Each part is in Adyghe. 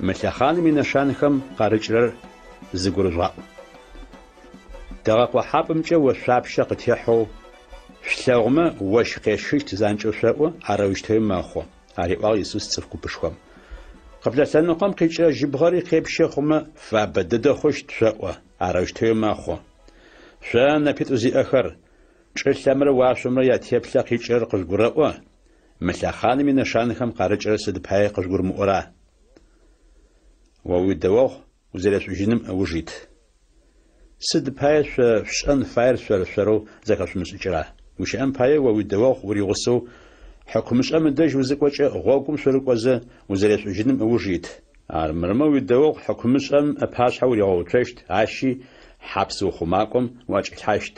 Мы лъэхъаным инэшанхэм къарыкӏырэр зыгурыжъугъаӏу. Тыгъэкъохьапӏэмкӏэ ошъуапщэ къытехьэу шъулъэгъумэ, ощх къещхыщт занкӏэу шъоӏо, арэущтэуи мэхъу, ариӏуагъ Исус цӏыф купышхом. Къыблэ лъэныкъом къикӏырэ жьыбгъэри къепщэ хъумэ, фабэ дэдэ хъущт шъоӏо, арэущтэуи мэхъу. Шъо, нэпитӏу зиӏэхэр, чӏылъэмрэ уашъомрэ ятеплъэ къикӏырэр къыжъугурэӏо, мы лъэхъаным инэшанэхэм къарыкӏырэр сыд пае къыжъугурымыӏора? О уидэогъу узэрешӏужьыным ыуж ит. Сыд пае шъо шъушӏэн фаер шъор-шъорэу зэхэшъумышӏыкӏыра? Гущыӏэм пае, о уидэогъу уригъусэу хьыкумышӏэм ыдэжь узыкӏокӏэ, гъогум шъурыкӏозэ, узэрешӏужьыным ыуж ит. Армырмэ уидэогъу хьыкумышӏэм ыпашъхьэ уригъэуцощт, ащи хьапс ухъумакӏом уӏэкӏилъхьащт,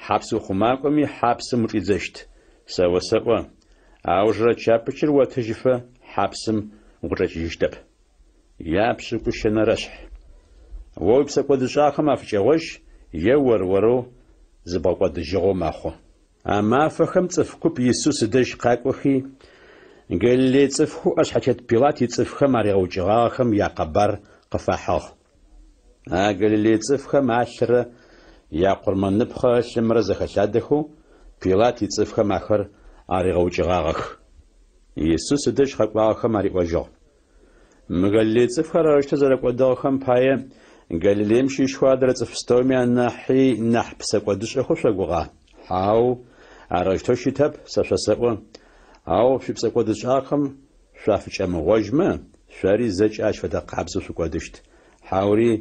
хьапс ухъумакӏоми хьапсым учӏидзэщт. Сэ осэӏо, аужырэ чапычыр отыжьыфэ хьапсым укъычӏэкӏыжьыщтэп. Япшӏыкӏущэнэрэшъхь. О уипсэкӏодышӏагъэхэм афыкӏэгъожь е ор-орэу зыбгъэкӏодыжьыгъэу мэхъу. А мафэхэм цӏыф куп Исус ыдэжь къакӏохи, Галилей цӏыфхэу ӏэшъхьэтет Пилат ицӏыфхэм аригъэукӏыгъагъэхэм якъэбар къыфахьыгъ. А Галилей цӏыфхэм алърэ якъурмэныпхъэ ылъымрэ зэхэлъадэхэу Пилат ицӏыфхэм ахэр аригъэукӏыгъагъэх. Исус ыдэжь къэкӏуагъэхэм ариӏожьыгъ. Мы Галилей цӏыфхэр арэущтэу зэрэкӏодыгъэхэм пае, Галилеим щыщхэу адрэ цӏыф пстэуми анахьи нахь псэкӏодышӏэхэу шъогугъа? Хьау, арэущтэу щытэп, сэ шъосэӏо. Ау шъуипсэкӏодышӏагъэхэм шъуафыкӏэмыгъожьмэ, шъори зэкӏэ ащ фэдэ къабзэу шъукӏодыщт. Хьаури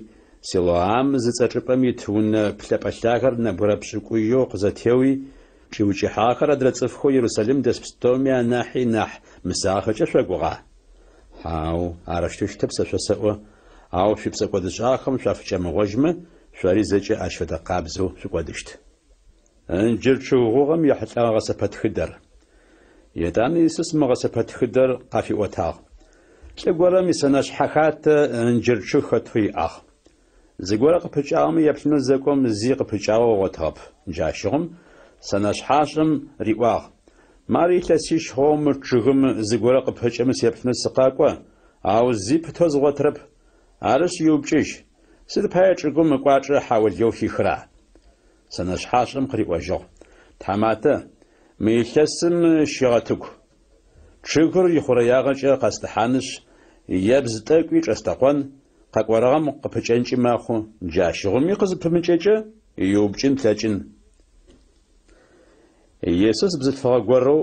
Силоам зыцӏэ чӏыпӏэм ит унэ плъэпӏэ лъагэр нэбгырэ пшӏыкӏуеу къызэтеуи, чӏиукӏыхьагъэхэр адрэ цӏыфхэу Ерусалим дэс пстэуми анахьи нахь мысагъэхэкӏэ шъогугъа? Хьау, арэущтэу щытэп сэ шъосэӏо, ау шъуипсэкӏодышӏагъэхэм шъуафыкӏэмыгъожьмэ, шъори зэкӏэ ащ фэдэ къабзэу шъукӏодыщт. Ынджыр чъыг гъугъэм ехьылӏэгъэ гъэсэпэтхыдэр. Етӏанэ Исус мы гъэсэпэтхыдэр къафиӏотагъ. Лӏы горэм исэнэшъхьэ хатэ ынджыр чъыг хэтэу иӏагъ. Зыгорэ къыпыкӏагъэмэ еплъынэу зэкӏом зи къыпыкӏагъэу ыгъотыгъэп. Джащыгъум сэнэшъхьашӏэм риӏуагъ, Мары илъэсищ хъугъэу мы чъыгым зыгорэ къыпыкӏэмэ сеплъынэу сыкъэкӏо, ау зи пытэу згъотырэп. Арышъ, иупкӏыжь, сыд пае чӏыгум ыкӏуачӏэ хьаулыеу хихра? Сэнэшъхьашӏэм къыриӏожьыгъ, Тхьаматэ, мы илъэсым щегъэтыгу. Чъыгыр ихъурэягъэкӏэ къэстӏыхьанышъ, ебз тӏэкӏуи чӏэстэкъон, къэкӏорэгъэм къыпыкӏэнкӏи мэхъу, джащыгъуми къызыпымыкӏэкӏэ, иупкӏын плъэкӏын. Исус бзылъфыгъэ горэу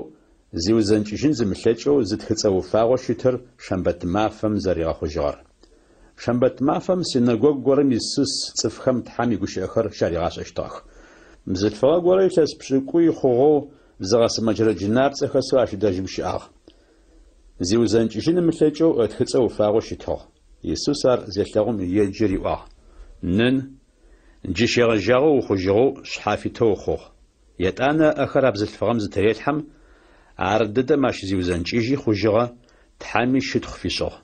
зиузэнкӏыжьын зымылъэкӏэу зытхыцӏэ уфагъэу щытыр шэмбэт мафэм зэригъэхъужьыгъэр. Шэмбэт мафэм синэгогу горэм Исус цӏыфхэм Тхьэм игущыӏэхэр щаригъашӏэщтыгъэх. Бзылъфыгъэ горэ илъэс пшӏыкӏуй хъугъэу зыгъэсымэджэрэ джынапцӏэ хэсэу ащ дэжьым щыӏагъ. Зиузэнкӏыжьын ымылъэкӏэу ытхыцӏэ уфагъэу щытыгъ. Исус ар зелъэгъум еджи риӏуагъ, Нын, джы щегъэжьагъэу ухъужьыгъэу шъхьафитэу ухъугъ. Етӏанэ ыӏэхэр а бзылъфыгъэм зытырелъхьэм, ар дэдэм ащ зиузэнкӏыжьи хъужьыгъэ, Тхьэми щытхъу фишӏыгъ.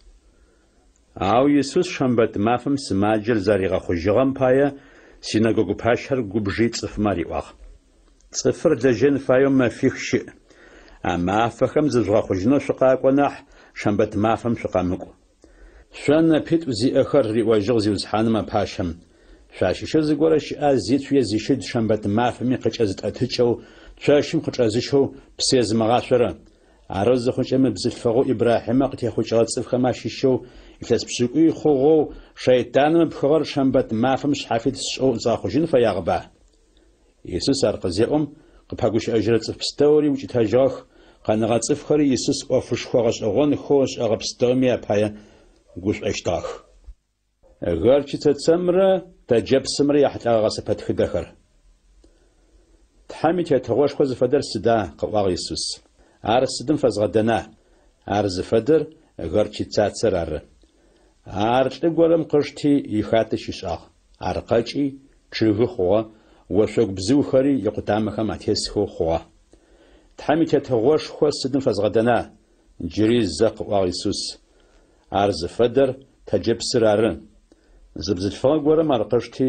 Ау Исус шэмбэт мафэм сымаджэр зэригъэхъужьыгъэм пае синэгогу пащэр губжи цӏыфмэ ариӏуагъ. Цӏыфыр лэжьэн фаеу мэфих щыӏ. А мафэхэм зыжъугъэхъужьынэу шъукъакӏо нахь, шэмбэт мафэм шъукъэмыкӏу. Шъо нэпитӏу зиӏэхэр, риӏожьыгъ Зиусхьаным а пащэм, шъуащыщэу зыгорэ щыӏа зицу е зищыд шэмбэт мафэми къыкӏэзытӏэтыкӏэу, цощым къычӏэзыщэу псы езымыгъашъорэ? Арэу зыхъукӏэ мы бзылъфыгъэу Ибрахьимэ къытехъукӏыгъэ цӏыфхэм ащыщэу Илъэс пшӏыкӏуй хъугъэу шэйтаным ыпхыгъэр шэмбэт мафэм шъхьафит сшӏэу згъэхъужьын фэягъэба? Исус ар къызеӏом, къыпэгущыӏэжьырэ цӏыф пстэури укӏытэжьыгъэх, къэнэгъэ цӏыфхэри Исус ӏофышхо гъэшӏэгъонхэу ышӏэгъэ пстэуми апае гушӏощтыгъэх. Горчицэ цэмрэ тэджэпсымрэ яхьылӏэгъэ гъэсэпэтхыдэхэр. Тхьэм и Тетыгъошхо зыфэдэр сыда? къыӏуагъ Исус. Ар сыдым фэзгъэдэна? Ар зыфэдэр горчицацэр ары. Ар лӏы горэм къышти, ихатэ щишӏагъ. Ар къэкӏи, чъыгы хъугъэ, ошъогу бзыухэри икъутамэхэм атесхэу хъугъэ. Тхьэм и Тетыгъошхо сыдым фэзгъэдэна? Джыри зэ къыӏуагъ Исус. Ар зыфэдэр тэджэпсыр ары. Зы бзылъфыгъэ горэм ар къышти,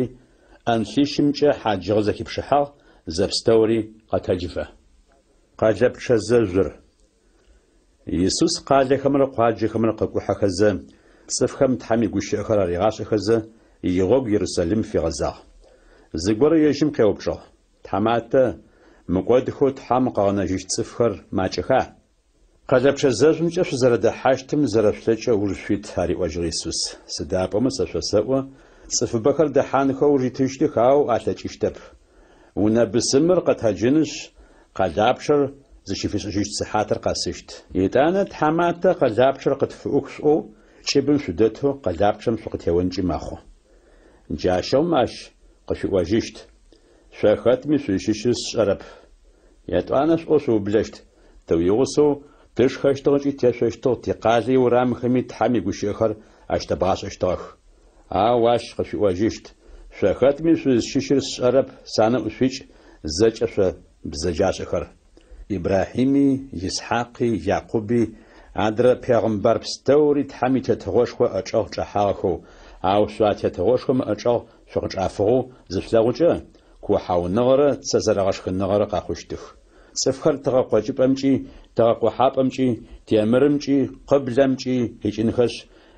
ӏэнлъищымкӏэ хьаджыгъэ зэхипшыхьагъ, зэпстэури къэтэджыфэ. Къэлэпчъэ зэжъур. Исус къалэхэмрэ къуаджэхэмрэ къыкӏухьэхэзэ, цӏыфхэм Тхьэм игущыӏэхэр аригъашӏэхэзэ, игъогу Ерусалим фигъэзагъ. Зыгорэ ежьым къеупчӏыгъ, Тхьаматэ, мыкӏодхэу Тхьэм къыгъэнэжьыщт цӏыфхэр макӏэха? Къэлэпчъэ зэжъумкӏэ шъузэрэдэхьащтым зэрэшъулъэкӏэу ыуж шъуит, ариӏожьыгъ Исус. Сыда пӏомэ сэ шъосэӏо, цӏыфыбэхэр дэхьанхэу ыуж итыщтых, ау алъэкӏыщтэп. Унэ бысымыр къэтэджынышъ, къэлапчъэр зыщыфишӏыжьыщт сыхьатыр къэсыщт. Етӏанэ тхьаматэ къэлапчъэр къытфыӏух шъуӏоу кӏыбым шъудэтэу къэлапчъэм шъукъытеонкӏи мэхъу. Джащыгъум ащ къышъуиӏожьыщт, Шъо хэтми шъузщыщыр сшӏэрэп. Етӏуанэ шъуӏоу шъуублэщт, Тэ уигъусэу тышхэщтыгъ ыкӏи тешъощтыгъ, тикъалэ иурамхэми Тхьэм игущыӏэхэр ащытэбгъашӏэщтыгъэх. Ау ащ къышъуиӏожьыщт, Шъо хэтми шъузщыщыр сшӏэрэп, санэӏу шъуикӏ, зэкӏэ шъо бзэджашӏэхэр. Ибрахьими, Исхьакъи, Якъуби, адрэ пегъымбар пстэури Тхьэм и Тетыгъошхо ыӏэчӏэгъ чӏэхьагъэхэу, ау шъо а Тетыгъошхом ыӏэчӏэгъ шъукъычӏафыгъэу зышъулъэгъукӏэ, куохьауныгъэрэ цэ зэрэгъэшхыныгъэрэ къэхъущтых. Цӏыфхэр тыгъэ къокӏыпӏэмкӏи, тыгъэ къохьапӏэмкӏи, темырымкӏи, къыблэмкӏи къикӏынхэшъ,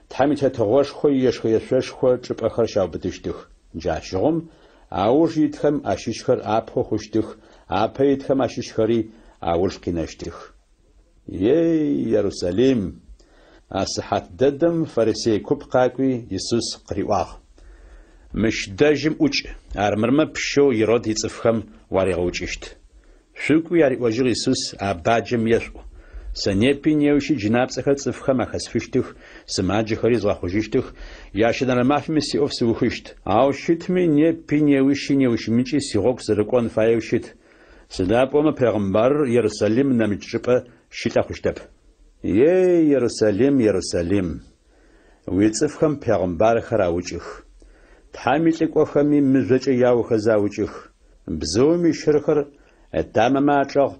Тхьэм и Тетыгъошхо иешхэ-ешъошхо чӏыпӏэхэр щаубытыщтых. Джащыгъум ауж итхэм ащыщхэр апэу хъущтых, апэ итхэм ащыщхэри ауж къинэщтых. Ей, Ерусалим! А сыхьат дэдэм фарисей куп къакӏуи, Исус къыриӏуагъ, Мыщ дэжьым ӏукӏ, армырмэ пщэу Ирод ицӏыфхэм уаригъэукӏыщт. Шъукӏуи, ариӏожьыгъ Исус, а баджэм ешъуӏу, Сэ непи неущи джынапцӏэхэр цӏыфхэм ахэсфыщтых, сымаджэхэри згъэхъужьыщтых, ящэнэрэ мафэми сиӏоф сыухыщт. Ау щытми, непи неущи неущмыкӏи сигъогу сырыкӏон фаеу щыт, сыда пӏомэ пегъымбарыр Ерусалим нэмыкӏ чӏыпӏэ щылӏэ хъущтэп. Ей, Ерусалим, Ерусалим! Уицӏыфхэм пегъымбархэр аукӏых. Тхьэм илӏыкӏохэми мыжъокӏэ яохэзэ аукӏых. Бзыум ищырхэр ытамэмэ ачӏэгъ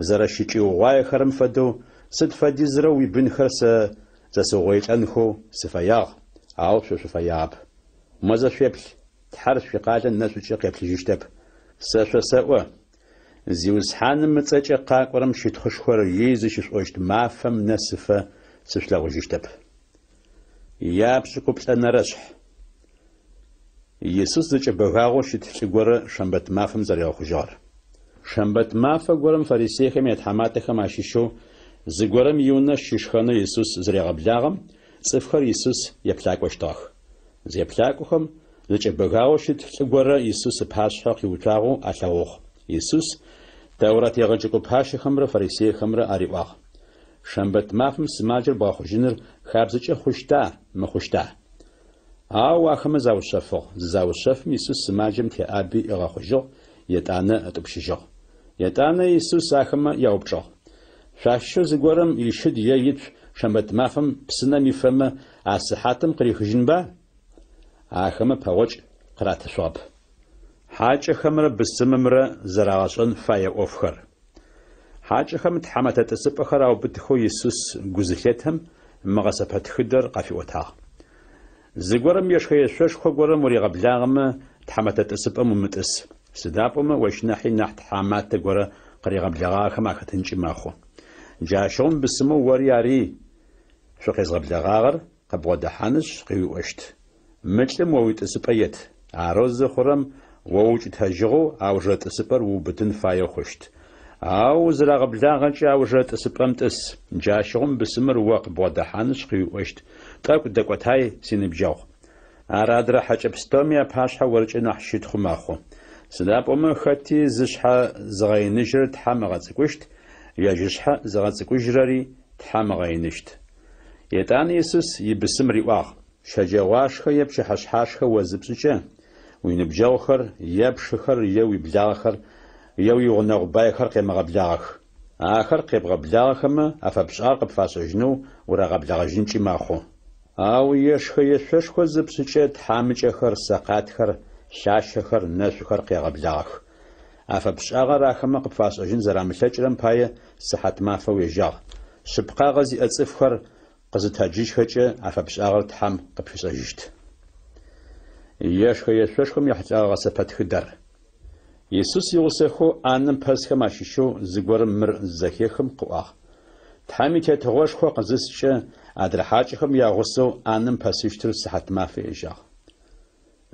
зэрэщычӏиугъуаехэрэм фэдэу, сыд фэдизрэ уибынхэр сэ зэсыугъоилӏэнхэу сыфэягъ, ау шъо шъуфэягъэп. Мо зэ шъуеплъ, Тхьэр шъуикъалэ нэшӏукӏэ къеплъыжьыщтэп. Сэ шъосэӏо, Зиусхьаным ыцӏэкӏэ къакӏорэм щытхъушхор ей зыщышъуӏощт мафэм нэсыфэ сышъулъэгъужьыщтэп. Япшӏыкӏуплӏэнэрэшъхь. Исус зэкӏэбэгагъэу щыт лӏы горэ шэмбэт мафэм зэригъэхъужьыгъэр. Шэмбэт мафэ горэм фарисейхэм ятхьаматэхэм ащыщэу зыгорэм иунэ щышхэнэу Исус зырегъэблагъэм, цӏыфхэр Исус еплъакӏощтыгъэх. Зеплъакӏохэм, зэкӏэбэгагъэу щыт лӏы горэ Исус ыпашъхьэ къиуцуагъэу алъэгъугъ. Исус Тэурат егъэджэкӏо пащэхэмрэ фарисейхэмрэ ариӏуагъ, Шэмбэт мафэм сымаджэр бгъэхъужьыныр хабзэкӏэ хъущта, мыхъущта? Ау ахэмэ заушъэфыгъ. Зызаушъэфым Исус сымаджэм теӏаби ыгъэхъужьыгъ, етӏанэ ытӏупщыжьыгъ. Етӏанэ Исус ахэмэ яупчӏыгъ, Шъуащыщэу зыгорэм ищыд е ицу шэмбэт мафэм псынэм ифэмэ, а сыхьатым къырихыжьынба? Ахэмэ пэгъокӏ къыратышъугъэп. Хьакӏэхэмрэ бысымымрэ зэрагъэшӏэн фае ӏофхэр. Хьакӏэхэм тхьэмэтэ тӏысыпӏэхэр аубытыхэу Исус гу зылъетэм, мы гъэсэпэтхыдэр къафиӏотагъ. Зыгорэм ешхэ-ешъошхо горэм уригъэблагъэмэ, тхьэмэтэ тӏысыпӏэм умытӏыс, сыда пӏомэ ощ нахьи нахь тхьаматэ горэ къыригъэблэгъагъэхэм ахэтынкӏи мэхъу. Джащыгъум бысымэу ори ари шъукъезгъэблэгъагъэр къыбгъодэхьанышъ къыуиӏощт, Мы лӏым о уитӏысыпӏэ ет. Арэу зыхъурэм, о уукӏытэжьыгъэу аужырэ тӏысыпӏэр уубытын фаеу хъущт. Ау узырагъэблагъэкӏэ аужырэ тӏысыпӏэм тӏыс, джащыгъум бысымыр о къыббгъодэхьанышъ къыуиӏощт, Тӏэкӏу дэкӏотай, синыбджэгъу. Ар адрэ хьэкӏэ пстэуми апашъхьэ оркӏэ нахь щытхъу мэхъу. Сыда пӏомэ хэти зышъхьэ зыгъэиныжьрэр Тхьэм ыгъэцӏыкӏущт, ежь ышъхьэ зыгъэцӏыкӏужьрэри Тхьэм ыгъэиныщт. Етӏанэ Исус ибысым риӏуагъ, Щэджэгъуашхэ е пчыхьэшъхьашхэ о зыпшӏыкӏэ, уиныбджэгъухэр, е пшыхэр, е уиблагъэхэр, е уигъунэгъу байхэр къемыгъэблагъэх. Ахэр къебгъэблагъэхэмэ, афэпшӏагъэр къыпфашӏэжьынэу урагъэблэгъэжьынкӏи мэхъу. Ау ешхэ-ешъошхо зыпшӏыкӏэ тхьамыкӏэхэр, сэкъатхэр, лъащэхэр, нэшъухэр къегъэблагъэх. Афэпшӏагъэр ахэмэ къыпфашӏэжьын зэрамылъэкӏырэм пае сыхьатмафэ уежьагъ. Шъыпкъагъэ зиӏэ цӏыфхэр къызытэджыжьхэкӏэ афэпшӏагъэр Тхьэм къыпфишӏэжьыщт. Ешхэ-ешъошхом ехьылӏэгъэ гъэсэпэтхыдэр. Исус игъусэхэу ӏанэм пэсхэм ащыщэу зыгорэм мыр зызэхехым къыӏуагъ, Тхьэм и Тетыгъошхо къызыскӏэ, адрэ хьакӏэхэм ягъусэу ӏанэм пэсыщтыр сыхьатмафэ ежьагъ.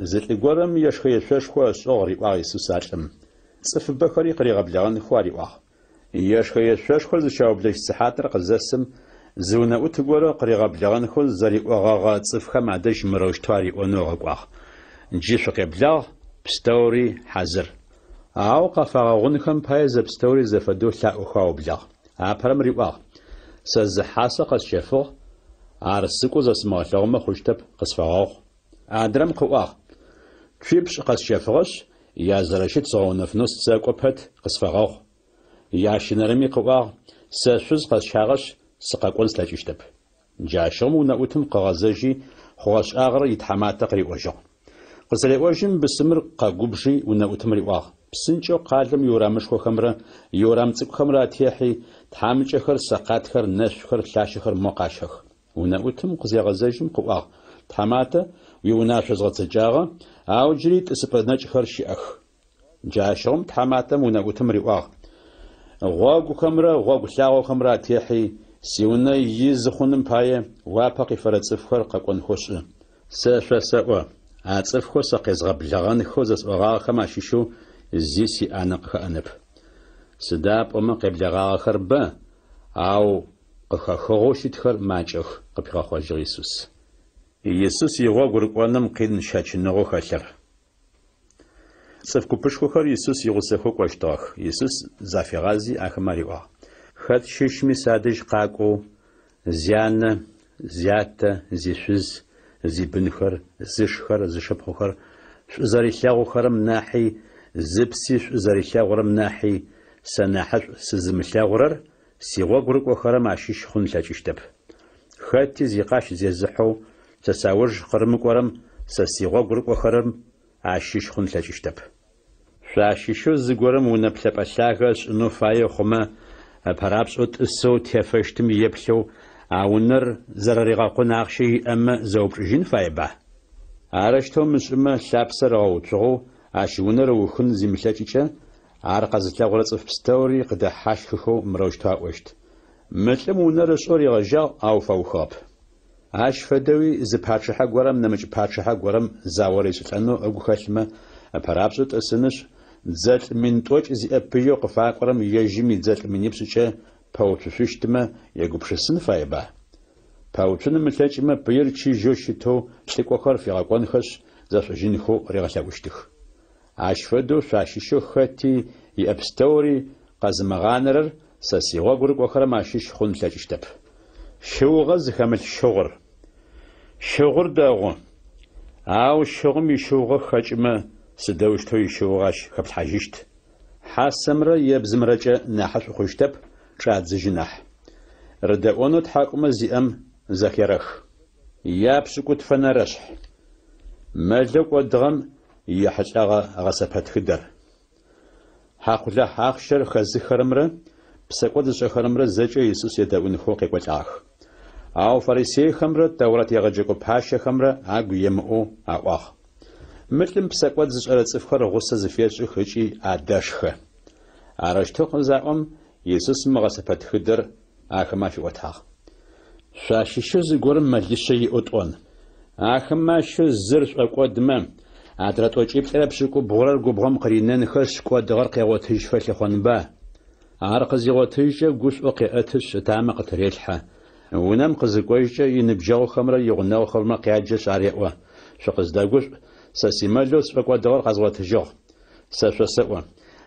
Зы лӏы горэм ешхэ-ешъошхо ышӏыгъ, риӏуагъ Исус а лӏым. Цӏыфыбэхэри къыригъэблэгъэнхэу ариӏуагъ. Ешхэ-ешъошхор зыщаублэщт сыхьатыр къызэсым, зы унэӏут горэ къыригъэблэгъэнхэу зэриӏогъэгъэ цӏыфхэм адэжь мырэущтэу ариӏонэу ыгъэкӏуагъ, Джы шъукъеблагъ, пстэури хьазыр. Ау къафагъэгъунхэм пае зэпстэури зэфэдэу лъаӏохэу аублагъ. Апэрэм риӏуагъ, Сэ зы хьасэ къэсщэфыгъ, ар сыкӏоу зэсымыгъэлъэгъумэ хъущтэп, къысфэгъэгъу. Адрэм къыӏуагъ, Цуипшӏ къэсщэфыгъэшъ, язэрэщыт згъэунэфынэу сэкӏо пэт, къысфэгъэгъу. Ящэнэрэми къыӏуагъ, Сэ шъуз къэсщагъэшъ, сыкъэкӏон слъэкӏыщтэп. Джащыгъум унэӏутым къыгъэзэжьи, хъугъэ-шӏагъэр итхьаматэ къыриӏожьыгъ. Къызыреӏожьым, бысымыр къэгубжи унэӏутым риӏуагъ, Псынкӏэу къалэм иурамышхохэмрэ иурам цӏыкӏухэмрэ атехьи, тхьамыкӏэхэр, сэкъатхэр, нэшъухэр, лъащэхэр мо къащэх. Унэӏутым къызегъэзэжьым къыӏуагъ, Тхьаматэ, уиунашъо згъэцэкӏагъэ, ау джыри тӏысыпӏэ нэкӏхэр щыӏэх. Джащыгъум тхьаматэм унэӏутым риӏуагъ, Гъогухэмрэ гъогу лъагъохэмрэ атехьи, сиунэ изы хъуным пае уапэ къифэрэ цӏыфхэр къэкӏонхэу шӏы. Сэ шъосэӏо, а цӏыфхэу сэ къезгъэблэгъэнхэу зэсӏогъагъэхэм ащыщэу зи сиӏанэ къыхэӏэнэп. Сыда пӏомэ къеблэгъагъэхэр бэ, ау къыхэхыгъэу щытхэр макӏэх, къыпигъэхъожьыгъ Исус. Исус игъогу рыкӏоным къин щэчыныгъэу хэлъыр. Цӏыф купышхохэр Исус игъусэхэу кӏощтыгъэх. Исус зафигъази ахэмэ ариӏуагъ, Хэт щыщми садэжь къакӏоу, зянэ, зятэ, зишъуз, зибынхэр, зышхэр, зышыпхъухэр шӏу зэрилъэгъухэрэм нахьи, зыпси шӏу зэрилъэгъурэм нахьи, сэ нахьышӏу сызымылъэгъурэр Сигъогу рыкӏохэрэм ащыщ хъун ылъэкӏыщтэп. Хэти зикъащ зезыхьэу сэ сауж къырымыкӏорэм сэ сигъогу рыкӏохэрэм ащыщ хъун ылъэкӏыщтэп. Шъуащыщэу зыгорэм унэ плъэпӏэ лъагэ ышӏынэу фае хъумэ, ыпэрапшӏэу тӏысэу тефэщтым еплъэу а унэр зэрэригъэкъун ахъщэ иӏэмэ зэупчӏыжьын фаеба? Арэущтэу ымышӏымэ, лъапсэр ыгъэуцугъэу ащ унэр ыухын зимылъэкӏыкӏэ, Ар къэзылъэгъурэ цӏыф пстэури къыдэхьащхыхэу мырэущтэу аӏощт, Мы лӏым унэр ышӏэу ригъэжьагъ, ау фэухыгъэп. Ащ фэдэуи зы пачъыхьэ горэм нэмыкӏ пачъыхьэ горэм зао ришӏылӏэнэу ыгу хэлъмэ, ыпэрапшӏэу тӏысынышъ, дзэлӏ 10 000 зиӏэ пыеу къыфакӏорэм ежьым идзэлӏ минипшӏыкӏэ пэуцушъущтмэ егупшысын фаеба? Пэуцун ымылъэкӏымэ, пыир чыжьэу щытэу лӏыкӏохэр фигъэкӏонхэшъ, зэшӏужьынхэу ригъэлъэӏущтых. Ащ фэдэу шъуащыщэу хэти иӏэ пстэури къэзымыгъанэрэр сэ сигъогу рыкӏохэрэм ащыщ хъун ылъэкӏыщтэп. Щыугъэ зыхэмылъ щыгъур. Щыгъур дэгъу. Ау щыгъум ищыугъэ хэкӏымэ, сыдэущтэу ищыугъэ ащ хэплъхьажьыщт? Хьасэмрэ ебзымрэкӏэ нахьышӏу хъущтэп, чӏадзыжьы нахь. Рыдэӏонэу тхьакӏумэ зиӏэм зэхерэх. Япшӏыкӏутфэнэрэшъхь. Мэлэу кӏодыгъэм ехьылӏэгъэ гъэсэпэтхыдэр. Хьакъулахь ахъщэр хэзыххэрэмрэ псэкӏод зышӏэхэрэмрэ зэкӏэ Исус едэӏунхэу къекӏолӏагъэх. Ау фарисейхэмрэ Тэурат егъэджэкӏо пащэхэмрэ агу емыӏоу аӏуагъ, Мы лӏым псэкӏод зышӏэрэ цӏыфхэр гъусэ зыфешӏых ыкӏи адэшхэ. Арэущтэу къызаӏом, Исус мы гъэсэпэтхыдэр ахэмэ афиӏотагъ. Шъуащыщэу зыгорэм мэлишъэ иӏэу тӏон. Ахэмэ ащыщэу зыр шӏокӏодмэ, адрэ тӏокӏиплӏырэ пшӏыкӏубгъурэр губгъом къыринэнхэшъ, кӏодыгъэр къегъотыжьфэ лъыхъонба? Ар къызигъотыжькӏэ, гушӏоу къеӏэтышъ, ытамэ къытырелъхьэ. Унэм къызыкӏожькӏэ, иныбджэгъухэмрэ игъунэгъухэмрэ къяджэшъ ареӏо, Шъукъыздэгушӏу, сэ симэлэу сшӏокӏодыгъэр къэзгъотыжьыгъ. Сэ шъосэӏо,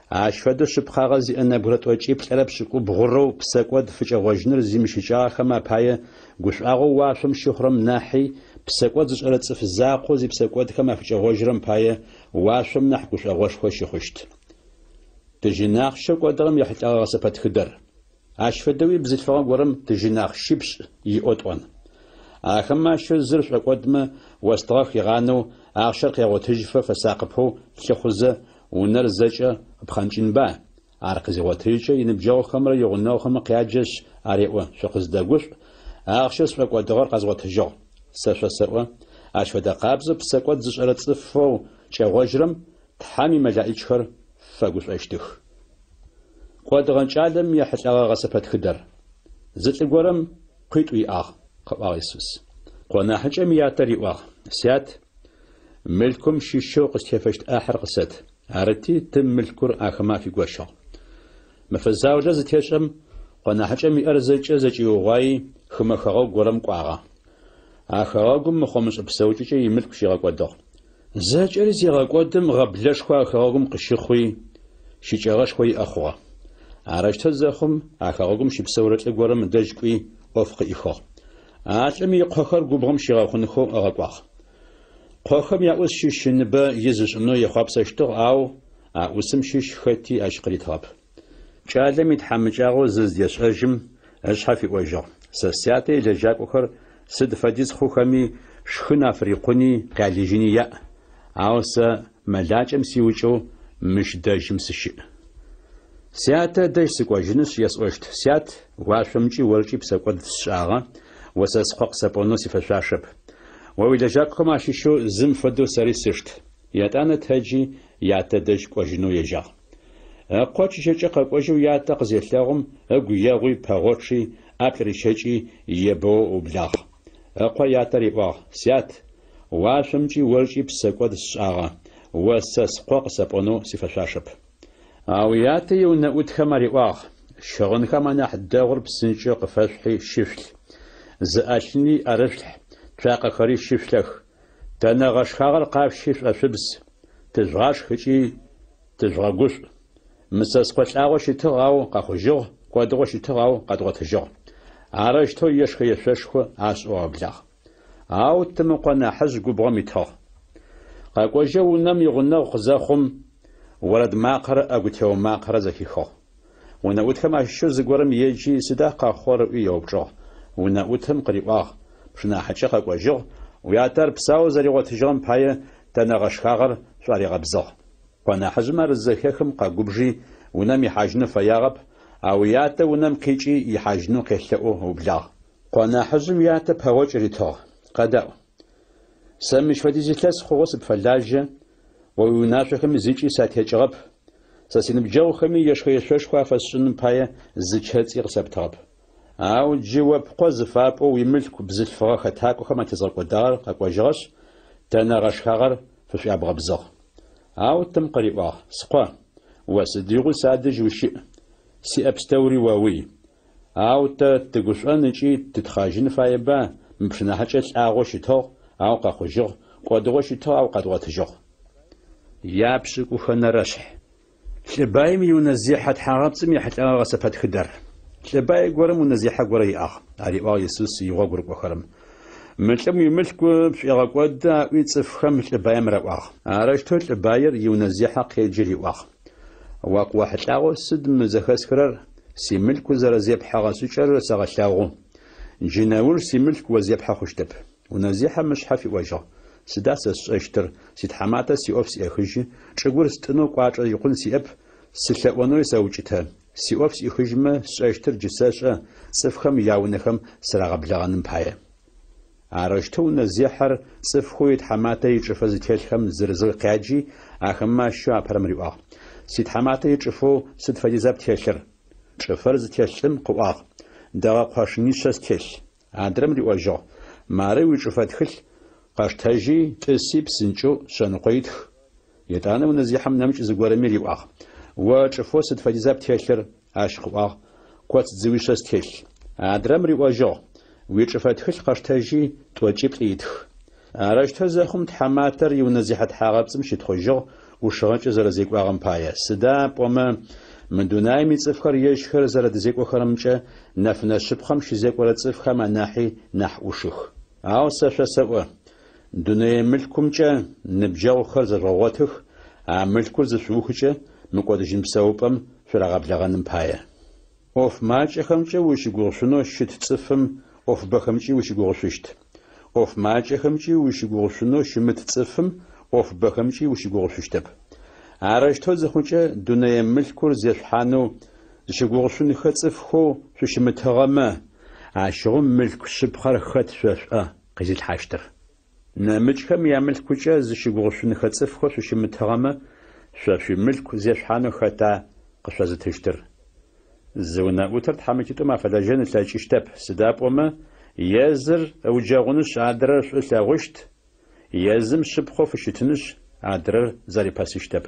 ащ фэдэу шъыпкъагъэ зиӏэ нэбгырэ тӏокӏиплӏырэ пшӏыкӏубгъурэу псэкӏод фыкӏэгъожьыныр зимыщыкӏагъэхэм апае гушӏуагъоу уашъом щыхъурэм нахьи, псэкӏод зышӏэрэ цӏыф закъоу зипсэкӏодхэм афыкӏэгъожьырэм пае уашъом нахь гушӏогъошхо щыхъущт. Тыжьын ахъщэу кӏодыгъэм ехьылӏэгъэ гъэсэпэтхыдэр. Ащ фэдэуи бзылъфыгъэ горэм тыжьын ахъщипшӏ иӏэу тӏон. Ахэмэ ащыщэу зыр шӏокӏодмэ, остыгъэ хигъанэу, ахъщэр къегъотыжьыфэ фэсакъыпэу лъыхъузэ, унэр зэкӏэ къыпхъэнкӏынба? Ар къызигъотыжькӏэ, иныбджэгъухэмрэ игъунэгъухэмрэ къяджэшъ, ареӏо, Шъукъыздэгушӏу, ахъщэу сшӏокӏодыгъэр къэзгъотыжьыгъ. Сэ шъосэӏо, ащ фэдэ къабзэу псэкӏод зышӏэрэ цӏыфэу кӏэгъожьырэм Тхьэм имэлаӏичхэр фэгушӏощтых. Кӏодыгъэ кӏалэм ехьылӏэгъэ гъэсэпэтхыдэр. Зы лӏы горэм къуитӏу иӏагъ, къыӏуагъ Исус. Къо нахьыкӏэм ятэ риӏуагъ, Сят, мылъкум щыщэу къыстефэщт ӏахьыр къысэт. Арыти, тым мылъкур ахэмэ афигощыгъ. Мэфэ заулэ зытешӏэм, къо нахьыкӏэм иӏэр зэкӏэ зэкӏиугъуаи, хымэ хэгъэгу горэм кӏуагъэ. А хэгъэгум мыхъо-мышӏэ псэукӏэкӏэ имылъку щигъэкӏодыгъ. Зэкӏэри зегъэкӏодым, гъэблэшхо а хэгъэгум къыщыхъуи, щыкӏэгъэшхо иӏэ хъугъэ. Арэущтэу зэхъум, а хэгъэгум щыпсэурэ лӏы горэм ыдэжь кӏуи, ӏоф къыӏихыгъ. А лӏым икъохэр губгъом щигъэхъунхэу ыгъэкӏуагъ. Къохэм яӏус щыщ ыныбэ из ышӏынэу ехъуапсэщтыгъ, ау а ӏусым щыщ хэти ащ къыритыгъэп. Кӏалэм итхьамыкӏагъо зыздешӏэжьым, ышъхьэ фиӏожьыгъ, Сэ сятэ илэжьакӏохэр сыд фэдиз хъухэми, шхын афырикъуни къялыжьыни яӏ, ау сэ мэлакӏэм сиукӏэу мыщ дэжьым сыщыӏ. Сятэ ыдэжь сыкӏожьынышъ, есӏощт, Сят, уашъомкӏи оркӏи псэкӏод сшӏагъэ, о сэ скъо къысэпӏонэу сифэшъуашэп. О уилэжьакӏохэм ащыщэу зым фэдэу сэри сышт. Етӏанэ тэджи, ятэ дэжь кӏожьынэу ежьагъ. Ыкъо чыжьэкӏэ къэкӏожьэу ятэ къызелъэгъум, ыгу егъуи, пэгъочъи, ӏаплӏ рищэкӏи, ебэоу ыублагъ. Ыкъо ятэ риӏуагъ, Сят, уашъомкӏи оркӏи псэкӏод сшӏагъэ, о сэ скъо къысэпӏонэу сифэшъуашэп. Ау ятэ иунэӏутхэм ариӏуагъ, Щыгъынхэм анахь дэгъур псынкӏэу къыфэшъухьи щышъулъ, зы ӏэлъыни ӏэрышъулъхь, цуакъэхэри щышъулъэх. Тэнэ гъэшхагъэр къашъущи шӏошъубз, тыжъугъашх ыкӏи тыжъугъэгушӏу. Мы сэ скъо лӏагъэу щытыгъ, ау къэхъужьыгъ, кӏодыгъэу щытыгъ, ау къэдгъотыжьыгъ. Арэущтэу ешхэ-ешъошхо ашӏэу аублагъ. Ау тым ыкъо нахьыжъ губгъом итыгъ. Къэкӏожьэу унэм игъунэгъу къызэхъум, орэд макъэрэ ӏэгутео макъэрэ зэхихыгъ. Унэӏутхэм ащыщэу зыгорэм еджи, сыда къэхъугъэр ыӏуи еупчӏыгъ. Унэӏутым къыриӏуагъ, Пшынахьыкӏэ къэкӏожьыгъ, уятэ ар псаоу зэригъотыжьыгъэм пае тэнэ гъэшхагъэр шӏуаригъэбзыгъ. Къо нахьыжъым ар зызэхехым къэгубжи, унэм ихьажьынэу фэягъэп, ау ятэ унэм къикӏи ихьажьынэу къелъэӏоу ыублагъ. Къо нахьыжъым ятэ пэгъокӏ ритыгъ, Къэдаӏу. Сэ мыщ фэдиз илъэс хъугъэу сыпфэлажьэ, о уиунашъохэми зыкӏи сатекӏыгъэп, сэ синыбджэгъухэми ешхэ-ешъошхо афэсшӏыным пае зы чэцӏи къысэптыгъэп. Ау джы о пкъо зыфапӏоу уимылъку бзылъфыгъэ хэтакӏохэм атезгъэкӏодагъэр къэкӏожьыгъэшъ, тэнэ гъэшхагъэр фышӏуябгъэбзыгъ. Ау тым къыриӏуагъ, Скъо, о сыдигъуи садэжь ущыӏ, сиӏэ пстэури оуй. Ау тэ тыгушӏон ыкӏи тытхъэжьын фаеба, мы пшынахьыкӏэ лӏагъэу щытыгъ, ау къэхъужьыгъ, кӏодыгъэу щытыгъ, ау къэдгъотыжьыгъ. Япшӏыкӏухэнэрэшъхь. Лӏы баим иунэзехьэ тхьагъэпцӏым ехьылӏэгъэ гъэсэпэтхыдэр. Лӏы бай горэм унэзехьэ горэ иӏагъ, ариӏуагъ Исус игъогу рыкӏохэрэм. Мы лӏым уимылъку пшӏуегъэкӏоды, аӏуи цӏыфхэм лӏы баим раӏуагъ. Арэущтэу лӏы баир иунэзехьэ къеджи риӏуагъ. О къыохьылӏагъэу сыд мы зэхэсхырэр, симылъку зэрэзепхьэгъэ шӏыкӏэр сэгъэлъэгъу. Джы нэуж симылъку о зепхьэ хъущтэп. Унэзехьэм ышъхьэ фиӏожьыгъ, Сыда сэ сшӏэщтыр, ситхьаматэ сиӏоф сӏехыжьы, чӏыгур стӏынэу кӏуачӏэ икъун сиӏэп, сылъэӏонэуи сэукӏытэ. Сиӏоф сӏихыжьмэ, сшӏэщтыр джы сэшӏэ, цӏыфхэм яунэхэм сырагъэблэгъэным пае. Арэущтэу унэзехьэр цӏыфхэу итхьаматэ ичӏыфэ зытелъхэм зырызэу къяджи, ахэмэ ащыщэу апэрэм риӏуагъ, Ситхьаматэ ичӏыфэу сыд фэдиза птелъыр? Чӏыфэр зытелъ лӏым къыӏуагъ, Дэгъэ къошынишъэ стелъ. Адрэм риӏожьыгъ, Мары уичӏыфэ тхылъ, къэштэжьи, тӏыси псынкӏэу шъэныкъо итх. Етӏанэ унэзехьэм нэмыкӏ зыгорэми риӏуагъ, О чӏыфэу сыд фэдиза птелъыр? Ащ къыӏуагъ, Коц дзыуишъэ стелъ. Адрэм риӏожьыгъ, Уичӏыфэ тхылъ къэштэжьи, тӏокӏиплӏ итх. Арэущтэу зэхъум, тхьаматэр иунэзехьэ тхьагъэпцӏым щытхъужьыгъ ӏушыгъэкӏэ зэрэзекӏуагъэм пае, сыда пӏомэ мы дунаим ицӏыфхэр ежьхэр зэрэдэзекӏохэрэмкӏэ нэфынэ шъыпкъэм щызекӏорэ цӏыфхэм анахьи нахь ӏушых. Ау сэ шъосэӏо, дунэе мылъкумкӏэ ныбджэгъухэр зэжъугъэгъотых, а мылъкур зышъуухыкӏэ, мыкӏодыжьын псэупӏэм шъурагъэблэгъэным пае. ӏоф макӏэхэмкӏэ ущыгугъышъунэу щыт цӏыфым ӏофыбэхэмкӏи ущыгугъышъущт. ӏоф макӏэхэмкӏи ущыгугъышъунэу щымыт цӏыфым ӏофыбэхэмкӏи ущыгугъышъущтэп. Арэущтэу зыхъукӏэ, дунэе мылъкур зешъухьанэу зыщыгугъышъунхэ цӏыфхэу шъущымытыгъэмэ, ащыгъум мылъку шъыпкъэр хэт шъо шъуӏэ къизылъхьащтыр? Нэмыкӏхэм ямылъкукӏэ зыщыгугъышъунхэ цӏыфхэу шъущымытыгъэмэ, шъо шъуимылъку зешъухьанэу хэта къышъозытыщтыр? Зы унэӏутыр тхьамыкӏитӏум афэлэжьэн ылъэкӏыщтэп, сыда пӏомэ е зыр ыуджэгъунышъ адрэр шӏу ылъэгъущт, е зым шъыпкъэу фыщытынышъ адрэр зэрипэсыщтэп.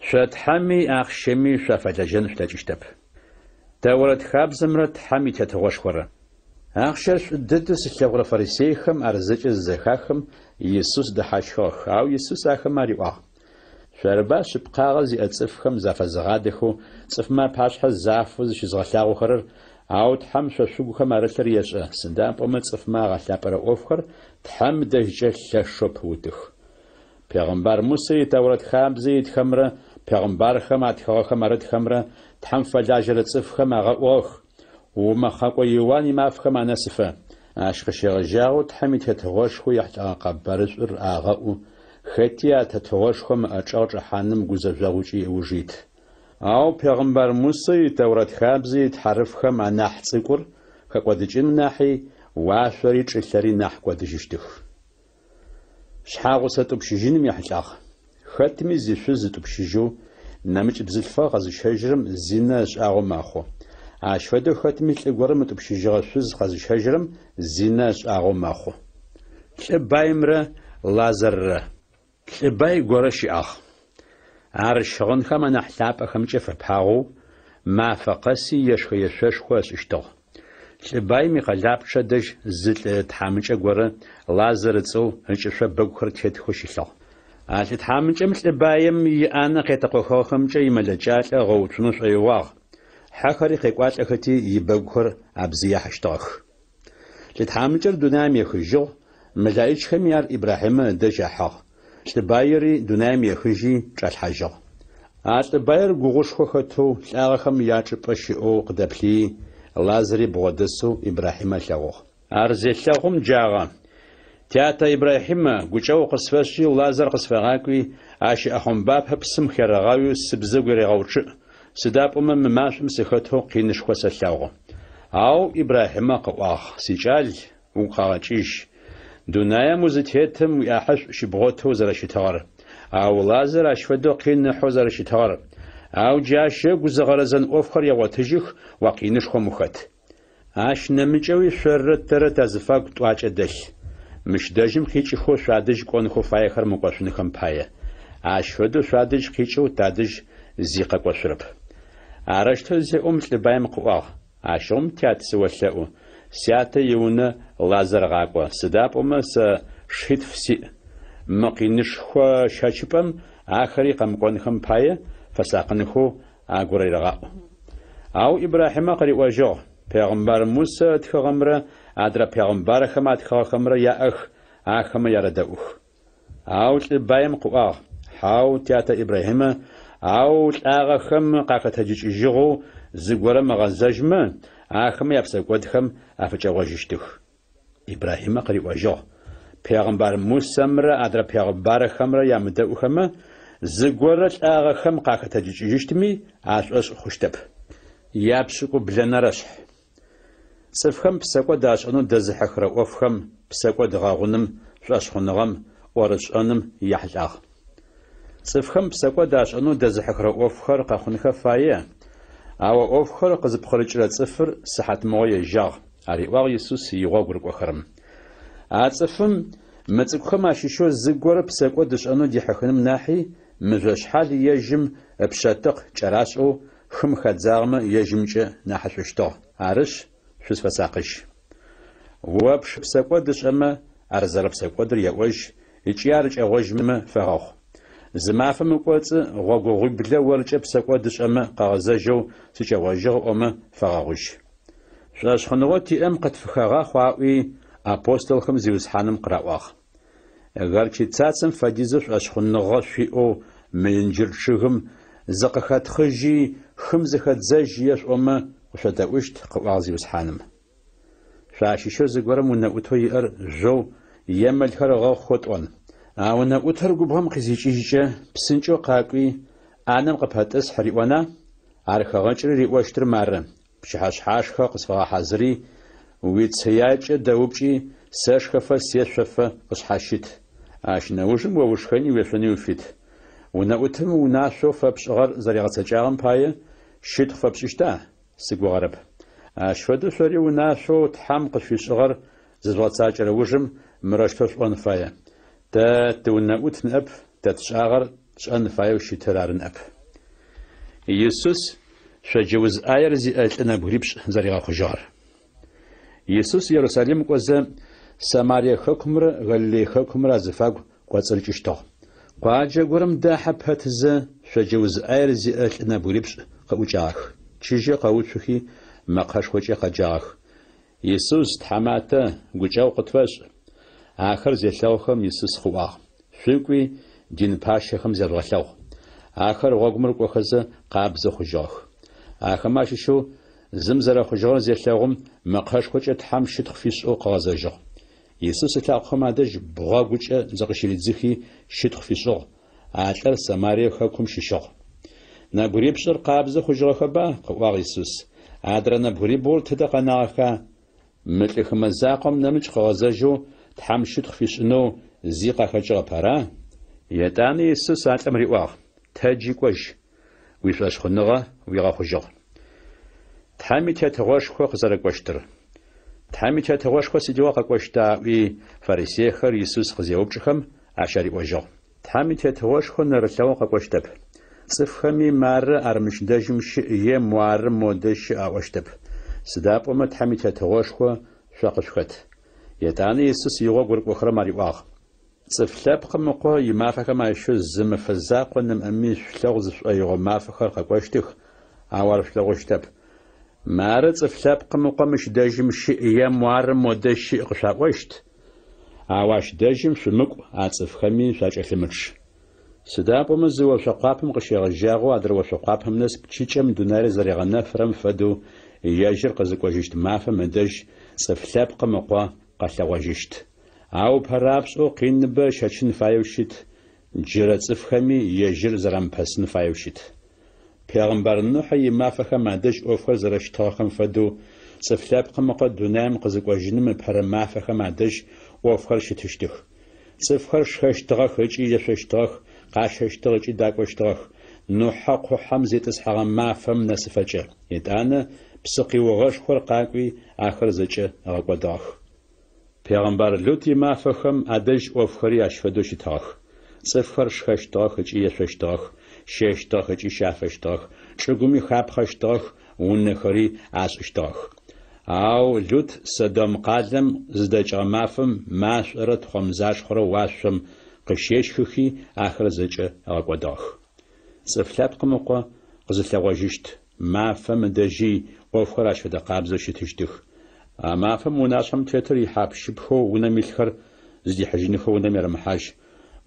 Шъо Тхьэми ахъщэми шъуафэлэжьэн шъулъэкӏыщтэп. Тэурэт хабзэмрэ Тхьэм и Тетыгъошхорэ. Ахъщэр шӏу дэдэу зылъэгъурэ фарисейхэм ар зэкӏэ зызэхахым, Исус дэхьащхыгъэх, ау Исус ахэмэ ариӏуагъ, Шъорыба шъыпкъагъэ зиӏэ цӏыфхэм зафэзыгъадэхэу, цӏыфмэ апашъхьэ зафэу зыщызгъэлъагъохэрэр, ау Тхьэм шъо шъугухэм арылъыр ешӏэ, сыда пӏомэ цӏыфмэ агъэлъапӏэрэ ӏофхэр Тхьэм ыдэжькӏэ лъэшэу пыутых. Пегъымбар Мусэ и Тэурэт хабзэ итхэмрэ пегъымбархэм атхыгъэхэм арытхэмрэ Тхьэм фэлажьэрэ цӏыфхэм агъэӏугъэх, умэхъэкӏо Иуан имафэхэм анэсыфэ. Ащ къыщегъэжьагъэу Тхьэм и Тетыгъошхо ехьылӏэгъэ къэбарышӏур агъэӏу, хэти а Тетыгъошхом ыӏэчӏэгъ чӏэхьаным гузэжъогъукӏи ыуж ит. Ау пегъымбар Мусэ и Тэурэт хабзэ ит хьарыфхэм анахь цӏыкӏур хэкӏодыкӏыным нахьи уашъори чӏылъэри нахь кӏодыжьыщтых. Шъхьагъусэ тӏупщыжьыным ехьылӏагъ. Хэтми зишъуз ытӏупщыжьэу, нэмыкӏ бзылъфыгъэ къэзыщэжьырэм зинэ ышӏагъэу мэхъу. Ащ фэдэу хэтми лӏы горэм ытӏупщыжьыгъэ шъуз къэзыщэжьырэм зинэ ышӏагъэу мэхъу. Лӏы баимрэ Лазаррэ. Лӏы бай горэ щыӏагъ. Ар щыгъынхэм анахь лъапӏэхэмкӏэ фэпагъэу, мафэ къэси ешхэ-ешъошхо ышӏыщтыгъ. Лӏы баим икъэлапчъэ дэжь зы лӏы тхьамыкӏэ горэ, Лазар ыцӏэу, ыкӏышъо бэгухэр тетхэу щылъыгъ. А лӏы тхьамыкӏэм лӏы баим иӏанэ къетэкъохыгъэхэмкӏэ имэлэкӏалӏэ ыгъэуцунэу шӏоигъуагъ, хьэхэри къекӏуалӏэхэти ибэгухэр абзыяхьыщтыгъэх. Лӏы тхьамыкӏэр дунаим ехыжьыгъ, мэлаӏичхэми ар Ибрахьимэ ыдэжь ахьыгъ. Лӏы баири дунаим ехыжьи чӏалъхьажьыгъ. А лӏы баир гугъушхо хэтэу лӏагъэхэм ячӏыпӏэ щыӏэу къыдэплъыи, Лазари бгъодэсэу Ибрахьимэ ылъэгъугъ. Ар зелъэгъум джагъэ, Тятэ Ибрахьимэ, гукӏэгъу къысфэшӏи, Лазар къысфэгъакӏуи, ащ ыӏэхъомбапэ псым херэгъауи сыбзэгу ерегъэучъыӏ, сыда пӏомэ мы машӏом сыхэтэу къинышхо сэлъэгъу. Ау Ибрахьимэ къыӏуагъ, Сикӏал, угу къэгъэкӏыжь, дунаим узытетым уиӏахьышӏу щыбгъотэу зэрэщытыгъэр, ау Лазар ащ фэдэу къин ыхьэу зэрэщытыгъэр. Ау джы ащ ыгу зыгъэрэзэн ӏофхэр егъотыжьых, о къинышхом ухэт. Ащ нэмыкӏэуи шъоррэ тэрэ тазыфагу тӏуакӏэ дэлъ. Мыщ дэжьым къикӏыхэу шъуадэжь кӏонхэу фаехэр мыкӏошъунхэм пае. Ащ фэдэу шъуадэжь къикӏэу тадэжь зи къэкӏошъурэп. Арэущтэу зеӏом лӏы баим къыӏуагъ, Ащыгъум, тят, сыолъэӏу, сятэ иунэ Лазар гъакӏо, сыда пӏомэ сэ шитф сиӏ. Мы къинышхо щэчыпӏэм ахэри къэмыкӏонхэм пае фэсакъынхэу агурерэгъаӏу. Ау Ибрахьимэ къыриӏожьыгъ, Пегъымбар Мусэ ытхыгъэмрэ адрэ пегъымбархэм атхыгъэхэмрэ яӏэх, ахэмэ ярэдэӏух. Ау лӏы баим къыӏуагъ, Хьау, тятэ Ибрахьимэ, ау лӏагъэхэм къахэтэджыкӏыжьыгъэу зыгорэм ыгъэзэжьмэ, ахэмэ япсэкӏодхэм афыкӏэгъожьыщтых. Ибрахьимэ къыриӏожьыгъ, Пегъымбар Мусэмрэ адрэ пегъымбархэмрэ ямыдэӏухэмэ, зыгорэ лӏагъэхэм къахэтэджыкӏыжьыщтми ашӏошъ хъущтэп. Япшӏыкӏублэнэрэ шъхь. Цӏыфхэм псэкӏод ашӏэнэу дэзыхьыхырэ ӏофхэм, псэкӏод гъэгъуным, шӏошъхъуныгъэм, ӏорышӏэным яхьылӏагъ. Цӏыфхэм псэкӏод ашӏэнэу дэзыхьыхырэ ӏофхэр къэхъунхэ фае, ау а ӏофхэр къызыпкъырыкӏырэ цӏыфыр сыхьатмыгъо ежьагъ, ариӏуагъ Исус игъогу рыкӏохэрэм. А цӏыфым мы цӏыкӏухэм ащыщэу зыгорэ псэкӏод ышӏэнэу дихьыхыным нахьи, мыжъошъхьал ежьым ыпшъэтыкъ кӏэрашӏэу хым хадзагъэмэ ежьымкӏэ нахьышӏущтыгъ. Арышъ, шъузфэсакъыжь. О пшы псэкӏод ышӏэмэ, ар зэрэпсэкӏодыр еӏожь, ыкӏи ар кӏэгъожьмэ, фэгъэгъу. Зы мафэм ыкӏоцӏы гъогогъуиблэ оркӏэ псэкӏод ышӏэмэ къыгъэзэжьэу сыкӏэгъожьыгъ ыӏомэ, фэгъэгъужь. Шӏошъхъуныгъэу тиӏэм къытфыхэгъахъу аӏуи, апостолхэм Зиусхьаным къыраӏуагъ. Горчицацэм фэдизэу шӏошъхъуныгъэ шъуиӏэу мы инджыр чъыгым зыкъыхэтхъыжьи, хым зыхэдзэжь ешъуӏомэ, къышъодэӏущт, къыӏуагъ Зиусхьаным. Шъуащыщэу зыгорэм унэӏутэу иӏэр жъоу е мэлхэр ыгъэхъухэу тӏон. А унэӏутыр губгъом къызикӏыжькӏэ, псынкӏэу къакӏуи, ӏанэм къыпэтӏысхь риӏона? Ар хэгъэкӏри риӏощтыр мары, Пчыхьэшъхьашхэ къысфэгъэхьазыри, уицыякӏэ дэупкӏи, сэшхэфэ сешъофэ къысшъхьащыт. Ащ нэужым о ушхэни уешъони уфит. Унэӏутым унашъоу фэпшӏыгъэр зэригъэцэкӏагъэм пае щытхъу фэпшӏыщта? Сыгугъэрэп. Ащ фэдэу шъори унашъоу Тхьэм къышъуфишӏыгъэр зыжъугъэцакӏэрэ ужым мырэущтэу шъуӏон фае, Тэ тыунэӏут ныӏэп, тэ тшӏагъэр тшӏэн фаеу щытыр ары ныӏэп. Исус шъоджэ уз ӏаер зиӏэ лӏы нэбгырипшӏ зэригъэхъужьыгъэр. Исус Ерусалим кӏозэ, Самарие хэкумрэ Галилей хэкумрэ азыфагу кӏоцӏырыкӏыщтыгъ. Къуаджэ горэм дахьэ пэтзэ, шъоджэ уз ӏаер зиӏэ лӏы нэбгырипшӏ къыӏукӏагъэх. Чыжьэ къэуцухи, мэкъэшхокӏэ къэджагъэх, Исус, Тхьаматэ, гукӏэгъу къытфэшӏ! Ахэр зелъэгъухэм, Исус къыӏуагъ, Шъукӏуи, дин пащэхэм зяжъугъэлъэгъу. Ахэр гъогум рыкӏохэзэ, къабзэ хъужьыгъэх. Ахэмэ ащыщэу зым зэрэхъужьыгъэр зелъэгъум, мэкъэшхокӏэ Тхьэм щытхъу фишӏэу къыгъэзэжьыгъ. Исус ылъакъохэм адэжь бгъэгукӏэ зыкъыщыридзыхи, щытхъу фишӏыгъ. А лӏыр Самарие хэкум щыщыгъ. Нэбгырипшӏыр къабзэ хъужьыгъэхэба? къыӏуагъ Исус. Адрэ нэбгырибгъур тыдэ къэнагъэха? Мы лӏы хымэ закъом нэмыкӏ къыгъэзэжьэу Тхьэм щытхъу фишӏынэу зи къахэкӏыгъэп, ара? Етӏанэ Исус а лӏым риӏуагъ, Тэджи кӏожь, уишӏошъхъуныгъэ уигъэхъужьыгъ. Тхьэм и Тетыгъошхо къызэрэкӏощтыр. Тхьэм и Тетыгъошхо сыдигъо къэкӏощта? аӏуи, фарисейхэр Исус къызеупчӏыхэм, ащ ариӏожьыгъ. Тхьэм и Тетыгъошхо нэрылъэгъоу къэкӏощтэп. Цӏыфхэми, Мары ар мыщ дэжьым щыӏ е Муары модэ щыӏ аӏощтэп. Сыда пӏомэ Тхьэм и Тетыгъошхо шъо къышъухэт. Етӏанэ Исус игъогу рыкӏохэрэм ариӏуагъ. Цӏыф Лъэпкъым Ыкъо имафэхэм ащыщэу зы мэфэ закъо нэмыӏэми шъулъэгъу зышъушӏоигъо мафэхэр къэкӏощтых, ау ар шъулъэгъущтэп. Мары Цӏыф Лъэпкъым Ыкъо мыщ дэжьым щыӏ е муары модэ щыӏ къышъуаӏощт, ау ащ дэжьым шъумыкӏу, а цӏыфхэми шъуакӏэлъымычъ. Сыда пӏомэ зы ошъо къуапэм къыщегъэжьагъэу адрэ ошъо къуапэм нэс пчыкӏэм дунаир зэригъэнэфырэм фэдэу ежьыр къызыкӏожьыщт мафэм ыдэжь Цӏыф Лъэпкъым Ыкъо къэлъэгъожьыщт. Ау ыпэрапшӏэу къиныбэ ыщэчын фаеу щыт, джырэ цӏыфхэми ежьыр зэрамыпэсын фаеу щыт. Пегъымбар Нухьэ имафэхэм адэжь ӏофхэр зэрэщытыгъэхэм фэдэу, Цӏыф Лъэпкъым Ыкъо дунаим къызыкӏожьыным ыпэрэ мафэхэм адэжь ӏофхэр щытыщтых. Цӏыфхэр шхэщтыгъэх ыкӏи ешъощтыгъэх, къащэщтыгъ ыкӏи дакӏощтыгъэх, Нухьэ къухьэм зитӏысхьэгъэ мафэм нэсыфэкӏэ. Етӏанэ псыкъиугъэшхор къакӏуи, ахэр зэкӏэ ыгъэкӏодыгъэх. Пегъымбар Лут имафэхэм адэжь ӏофхэри ащ фэдэу щытыгъэх. Цӏыфхэр шхэщтыгъэх ыкӏи ешъощтыгъэх, щэщтыгъэх ыкӏи щафэщтыгъэх, чӏыгуми хапхъэщтыгъэх, унэхэри ашӏыщтыгъэх. Ау Лут Содом къалэм зыдэкӏыгъэ мафэм машӏорэ тхъомзашхъорэ уашъом къыщещхыхи, ахэр зэкӏэ ыгъэкӏодыгъэх. Цӏыф Лъэпкъым Ыкъо къызылъэгъожьыщт мафэм ыдэжьи ӏофхэр ащ фэдэ къабзэу щытыщтых. А мафэм унашъхьэм тетыр ихьап-щыпхэу унэм илъхэр зыдихьыжьынхэу унэм ерэмыхьажь,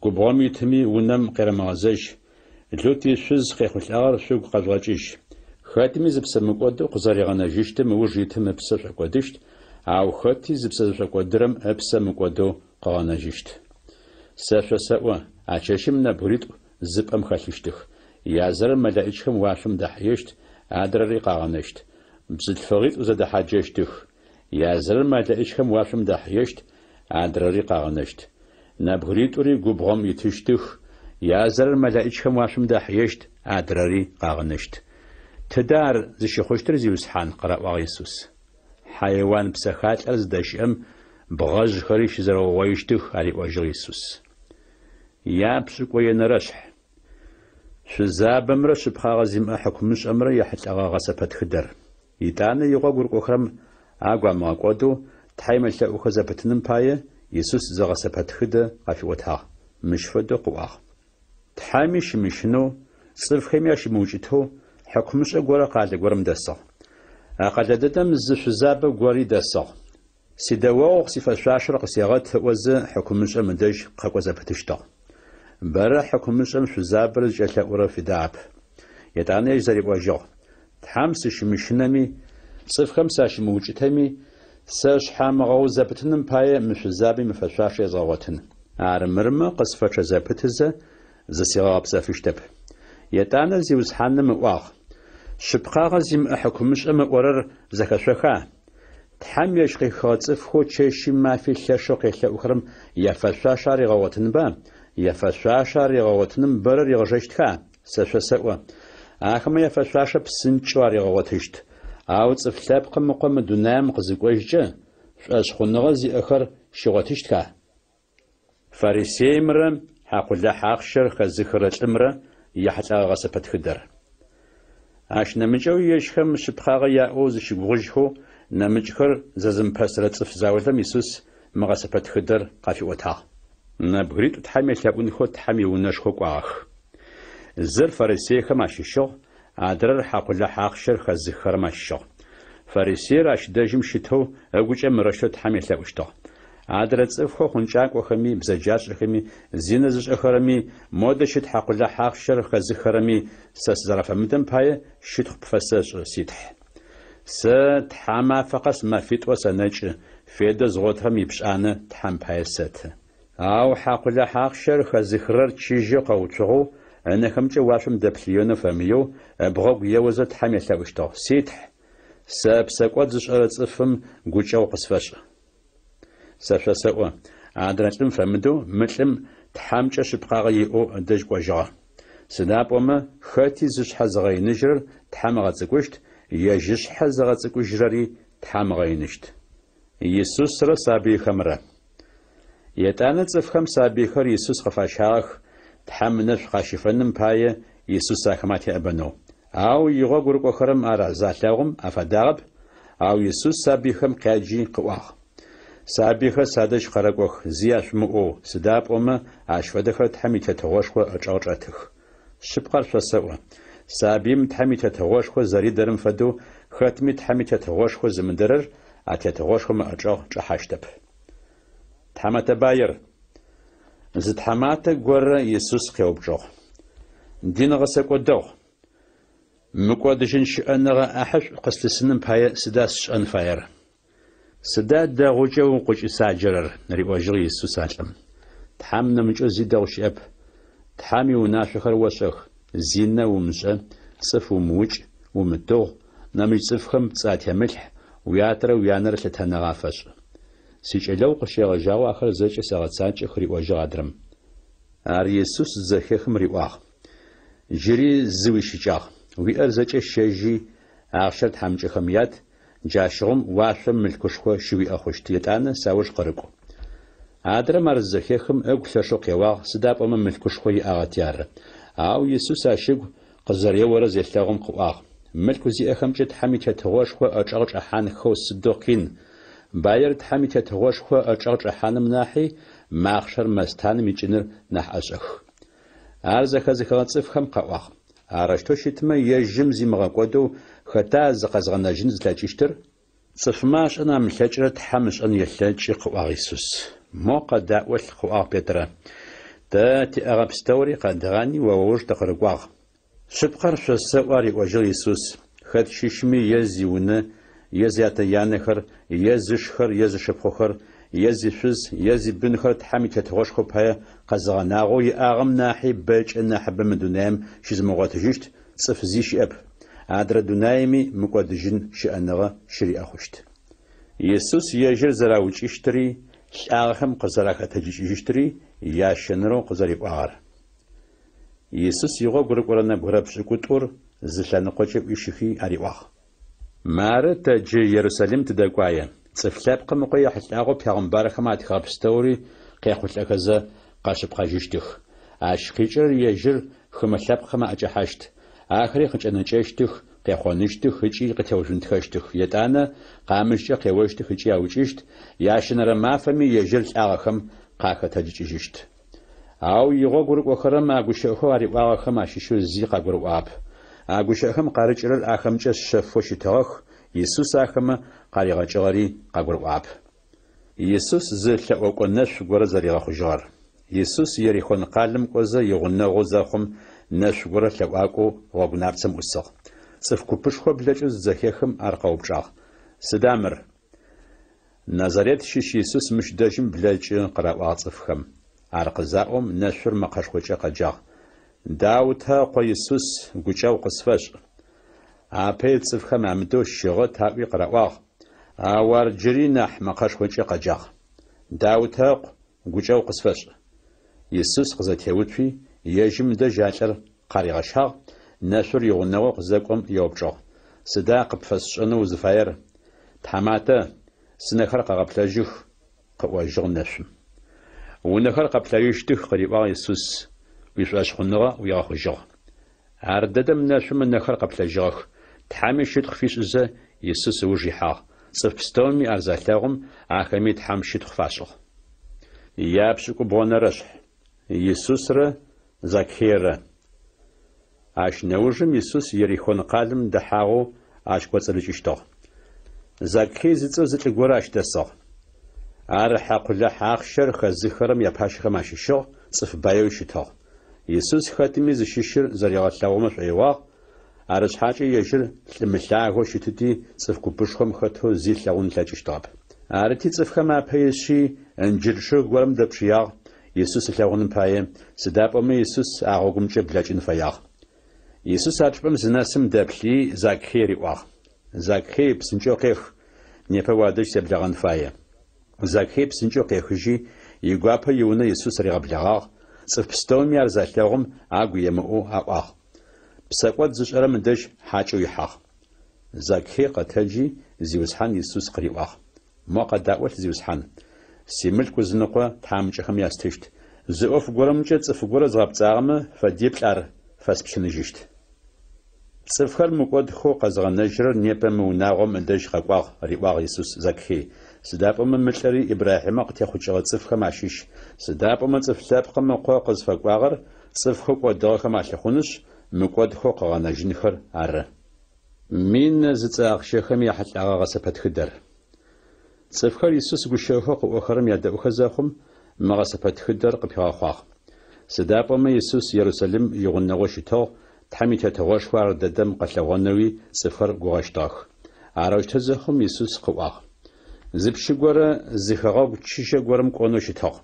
губгъом итыми унэм къерэмыгъэзэжь. Лут ишъуз къехъулӏагъэр шъугу къэжъугъэкӏыжь. Хэтми зыпсэ мыкӏодэу къызэригъэнэжьыщтым ыуж итым ыпсэ шӏокӏодыщт, ау хэти зыпсэ зышӏокӏодырэм ыпсэ мыкӏодэу къыгъэнэжьыщт. Сэ шъосэӏо, а чэщым нэбгыритӏу зы пӏэм хэлъыщтых. Язырэр мэлэӏичхэм уашъом дахьыещт, адрэри къагъэнэщт. Бзылъфыгъитӏу зэдэхьаджэщтых. Язырэр мэлэӏичхэм уашъом дахьыещт, адрэри къагъэнэщт. Нэбгыритӏури губгъом итыщтых, язырэр мэлэӏичхэм уашъом дахьыещт, адрэри къагъэнэщт. Тыдэ ар зыщыхъущтыр, Зиусхьан? къыраӏуагъ Исус. Хьайуан псэхалӏэр зыдэщыӏэм бгъэжъхэри щызэрэугъоищтых, ариӏожьыгъ Исус. Япшӏыкӏуенэрэшъхь. Шъузабэмрэ шъыпкъагъэ зимыӏэ хьыкумышӏэмрэ яхьылӏэгъэ гъэсэпэтхыдэр. Етӏанэ игъогу рыкӏохэрэм агу амыгъэкӏодэу Тхьэм елъэӏухэ зэпытыным пае, Исус зы гъэсэпэтхыдэ къафиӏотагъ. Мыщ фэдэу къыӏуагъ. Тхьэми щымыщынэу, цӏыфхэми ащымыукӏытэу хьыкумышӏэ горэ къалэ горэм дэсыгъ. А къэлэ дэдэм зы шъузабэ гори дэсыгъ. Сидэогъу сифэшъуашэр къысегъэт ыӏозэ, хьыкумышӏэм ыдэжь къэкӏо зэпытыщтыгъ. Бэрэ хьыкумышӏэм шъузабэр зыкӏэлъэӏурэр фидагъэп. Етӏанэ ежь зэриӏожьыгъ, Тхьэм сыщымыщынэми, цӏыфхэм сащымыукӏытэми, сэ сшъхьэ амыгъэуз зэпытыным пае мы шъузабэм ифэшъуашэ езгъэгъотын. Армырмэ, къысфэчъэ зэпытызэ, зысигъэгъэпсэфыщтэп. Етӏанэ Зиусхьаным ыӏуагъ, Шъыпкъагъэ зимыӏэ хьыкумышӏэм ыӏорэр зэхэшъоха? Тхьэм ежь къыхихыгъэ цӏыфхэу чэщи мафи лъэшэу къелъэӏухэрэм яфэшъуашэ аригъэгъотынба? Яфэшъуашэ аригъэгъотыным бэрэ ригъэжэщтха? Сэ шъосэӏо, ахэмэ яфэшъуашэ псынкӏэу аригъэгъотыщт. Ау Цӏыф Лъэпкъым Ыкъо мы дунаем къызыкӏожькӏэ, шӏошъхъуныгъэ зиӏэхэр щигъотыщтха? Фарисеимрэ хьакъулахь ахъщэр хэзыхырэ лӏымрэ яхьылӏэгъэ гъэсэпэтхыдэр. Ащ нэмыкӏэу ежьхэм шъыпкъагъэ яӏэу зыщыгугъыжьхэу нэмыкӏхэр зэзымыпэсырэ цӏыф заулэм Исус мы гъэсэпэтхыдэр къафиӏотагъ. Нэбгыритӏу Тхьэм елъэӏунхэу Тхьэм иунэшхо кӏуагъэх. Зыр фарисейхэм ащыщыгъ, адрэр хьакъулахь ахъщэр хэзыххэрэм ащыщыгъ. Фарисеир ащ дэжьым щытэу ыгукӏэ мырэущтэу Тхьэм елъэӏущтыгъ. Адрэ цӏыфхэу хъункӏакӏохэми, бзэджашӏэхэми, зинэ зышӏэхэрэми, модэ щыт хьакъулахь ахъщэр хэзыххэрэми сэ сызэрафэмыдэм пае щытхъу пфэсэшӏы, си Тхь. Сэ тхьамафэ къэс мэфитӏо сэнэкӏы, федэу згъотырэм ипшӏанэ Тхьэм пае сэты. Ау хьакъулахь ахъщэр хэзыхырэр чыжьэу къэуцугъэу, ынэхэмкӏэ уашъом дэплъыенэу фэмыеу, ыбгъэгу еозэ Тхьэм елъэӏущтыгъ, Си Тхь, сэ псэкӏод зышӏэрэ цӏыфым гукӏэгъу къысфэшӏ. Сэ шъосэӏо, адрэ лӏым фэмыдэу мы лӏым Тхьэмкӏэ шъыпкъагъэ иӏэу ыдэжь кӏожьыгъэ. Сыда пӏомэ, хэти зышъхьэ зыгъэиныжьырэр Тхьэм ыгъэцӏыкӏущт, ежь ышъхьэ зыгъэцӏыкӏужьырэри Тхьэм ыгъэиныщт. Исусрэ сабыйхэмрэ. Етӏанэ цӏыфхэм сабыйхэр Исус къыфащагъэх, Тхьэм ынэшӏу къащифэным пае Исус ахэмэ атеӏэбэнэу. Ау игъогу рыкӏохэрэм ар залъэгъум афадагъэп, ау Исус сабыйхэм къяджи къыӏуагъ, Сабыйхэр садэжь къэрэкӏох, зи яшъумыӏоу, сыда пӏомэ ащ фэдэхэр Тхьэм и Тетыгъошхо ычӏэгъ чӏэтых. Шъыпкъэр шъосэӏо, сабыим Тхьэм и Тетыгъошхо зэридэрэм фэдэу хэтми Тхьэм и Тетыгъошхо зымыдэрэр а Тетыгъошхом ыӏэчӏэгъ чӏэхьащтэп. Тхьамэтэ баир. Зы тхьаматэ горэ Исус къеупчӏыгъ, Дин гъэсэкӏо дэгъу, мыкӏодыжьын щыӏэныгъэ ӏахьышӏу къыслъысыным пае сыда сшӏэн фаер? Сыда дэгъукӏэ укъыкӏысаджэрэр? риӏожьыгъ Исус а лӏым. Тхьэм нэмыкӏэу зи дэгъу щыӏэп. Тхьэм иунашъохэр ошӏэх, зинэ умышӏэ, цӏыф умыукӏ, умытыгъу, нэмыкӏ цӏыфхэм пцӏы атемылъхь, уятэрэ уянэрэ лъытэныгъэ афэшӏ. Сикӏэлэгъу къыщегъэжьагъэу ахэр зэкӏэ сэгъэцакӏэх, риӏожьыгъ адрэм. Ар Исус зызэхехым риӏуагъ, Джыри зы уищыкӏагъ, уиӏэр зэкӏэ щэжьи, ахъщэр тхьамыкӏэхэм ят, джащыгъум уашъом мылъкушхо щыуиӏэ хъущт, етӏанэ сауж къырыкӏу. Адрэм ар зызэхехым, ыгу лъэшэу къеуагъ, сыда пӏомэ мылъкушхо иӏагъэти ары. Ау Исус ащ ыгу къызэреорэр зелъэгъум къыӏуагъ, Мылъку зиӏэхэмкӏэ Тхьэм и Тетыгъошхо ычӏэгъ чӏэхьанхэу сыдэу къин! Баир Тхьэм и Тетыгъошхо ычӏэгъ чӏэхьаным нахьи махъшэр мэстаным икӏыныр нахь ӏэшӏэх. Ар зэхэзыхыгъэ цӏыфхэм къаӏуагъ, Арэущтэу щытмэ, ежьым зимыгъэкӏодэу хэта зыкъэзгъэнэжьын зылъэкӏыщтыр? Цӏыфмэ ашӏэн амылъэкӏырэр Тхьэм ышӏэн елъэкӏы, къыӏуагъ Исус. Мо къэдаӏолъ, къыӏуагъ Петрэ. Тэ тиӏэгъэ пстэури къэдгъани о ыуж тыкъырыкӏуагъ. Шъыпкъэр шъосэӏо, ариӏожьыгъ Исус, хэт щыщми е зиунэ, е зятэ-янэхэр, е зышхэр, е зышыпхъухэр, е зишъуз, е зибынхэр Тхьэм и Тетыгъошхо пае къэзыгъэнагъэу иӏагъэм нахьи бэкӏэ нахьыбэ мы дунаим щызымыгъотыжьыщт цӏыф зи щыӏэп, адрэ дунаими мыкӏодыжьын щыӏэныгъэ щыриӏэ хъущт. Исус ежьыр зэраукӏыщтыри, лӏагъэхэм къызэрахэтэджыкӏыжьыщтыри ящэнэрэу къызэриӏуагъэр. Исус игъогу рыкӏорэ нэбгырэ пшӏыкӏутӏур зы лъэныкъокӏэ ӏуищыхи ариӏуагъ. Мары тэ джы Ерусалим тыдэкӏуае. Цӏыф Лъэпкъым Ыкъо ехьылӏагъэу пегъымбархэм атхыгъэ пстэури къехъулӏэхэзэ къэшъыпкъэжьыщтых. Ащ къикӏырэр ежьыр хымэ лъэпкъхэм аӏэкӏэхьащт. Ахэри къыкӏэнэкӏэщтых, къехъоныщтых ыкӏи къытеужъунтхэщтых. Етӏанэ къамыщкӏэ къеощтых ыкӏи аукӏыщт, ящэнэрэ мафэми ежьыр лӏагъэхэм къахэтэджыкӏыжьыщт. Ау игъогу рыкӏохэрэм а гущыӏэхэу ариӏуагъэхэм ащыщэу зи къагурыӏуагъэп. А гущыӏэхэм къарыкӏырэр ахэмкӏэ шъэфэу щытыгъэх, Исус ахэмэ къаригъэкӏыгъэри къагурыӏуагъэп. Исус зы лъэӏокӏо нэшъу горэ зэригъэхъужьыгъэр. Исус Ерихон къалэм кӏозэ игъунэгъу зэхъум, нэшъу горэ лъэӏуакӏоу гъогу напцэм ӏусыгъ. Цӏыф купышхо блэкӏэу зызэхехым, ар къэупчӏагъ, Сыда мыр? Назарет щыщ Исус мыщ дэжьым блэкӏы, къыраӏуагъ цӏыфхэм. Ар къызаӏом, нэшъур мэкъэшхокӏэ къэджагъ, Даутэ ыкъо Исус, гукӏэгъу къысфэшӏ! Апэ ит цӏыфхэм амыдэу щыгъэт аӏуи къыраӏуагъ, ау ар джыри нахь мэкъэшхокӏэ къэджагъ, Даутэ ыкъу, гукӏэгъу къысфэшӏ! Исус къызэтеуцуи, ежьым дэжь а лӏыр къаригъэщагъ, нэшъур игъунэгъоу къызэкӏом еупчӏыгъ, Сыда къыпфэсшӏэнэу узыфаер? Тхьаматэ, сынэхэр къэгъэплъэжьых, къыӏожьыгъ нэшъум. Унэхэр къэплъэжьыщтых, къыриӏуагъ Исус, уишӏошъхъуныгъэ уигъэхъужьыгъ. Ардэдэм нэшъум ынэхэр къэплъэжьыгъэх, Тхьэми щытхъу фишӏызэ, Исус ыуж ихьагъ. Цӏыф пстэуми ар залъэгъум, ахэми Тхьэм щытхъу фашӏыгъ. Япшӏыкӏубгъонэрэшъхь. Исусрэ Закхейрэ. Ащ нэужым Исус Ерихон къалэм дэхьагъэу ащ кӏоцӏырыкӏыщтыгъ. Закхей зыцӏэу зы лӏы горэ ащ дэсыгъ. Ар хьакъулахь ахъщэр хэзыххэрэм япащэхэм ащыщыгъ, цӏыф баеуи щытыгъ. Исус хэтми зыщыщыр зэригъэлъэгъумэ шӏоигъуагъ, арышъхьакӏэ ежьыр лӏы мылъагэу щытыти, цӏыф купышхом хэтэу зи ылъэгъун ылъэкӏыщтыгъэп. Арыти, цӏыфхэм апэ ишъи, ынджыр чъыг горэм дэпшыягъ, Исус ылъэгъуным пае, сыда пӏомэ Исус а гъогумкӏэ блэкӏын фэягъ. Исус а чӏыпӏэм зынэсым дэплъыий, Закхей риӏуагъ, Закхей, псынкӏэу къех, непэ уадэжь себлэгъэн фае. Закхей псынкӏэу къехыжьи, игуапэу иунэ Исус ригъэблэгъагъ, цӏыф пстэуми ар залъэгъум, агу емыӏоу аӏуагъ, Псэкӏод зышӏэрэм ыдэжь хьакӏэу ихьагъ. Закхей къэтэджи, Зиусхьан Исус къыриӏуагъ, Мо къэдаӏолъ, Зиусхьан, симылъку ызыныкъо тхьамыкӏэхэм ястыщт. Зы ӏоф горэмкӏэ цӏыф горэ згъэпцӏагъэмэ, фэдиплӏ ар фэспщыныжьыщт. Цӏыфхэр мыкӏодхэу къэзыгъэнэжьырэр непэ мы унагъом ыдэжь къэкӏуагъ, риӏуагъ Исус Закхей, сыда пӏомэ мы лӏыри Ибрахьимэ къытехъукӏыгъэ цӏыфхэм ащыщ, сыда пӏомэ Цӏыф Лъэпкъым Ыкъо къызфэкӏуагъэр цӏыфхэу кӏодыгъэхэм алъыхъунышъ, мыкӏодхэу къыгъэнэжьынхэр ары. Минэ зыцӏэ ахъщэхэм яхьылӏэгъэ гъэсэпэтхыдэр. Цӏыфхэр Исус гущыӏэхэу къыӏохэрэм ядэӏухэ зэхъум, мы гъэсэпэтхыдэр къыпигъэхъуагъ. Сыда пӏомэ Исус Ерусалим игъунэгъоу щытыгъ, Тхьэм и Тетыгъошхо ар дэдэм къэлъэгъонэуи цӏыфхэр гугъэщтыгъэх. Арэущтэу зэхъум, Исус къыӏуагъ. Зы пщы горэ зы хэгъэгу чыжьэ горэм кӏонэу щытыгъ.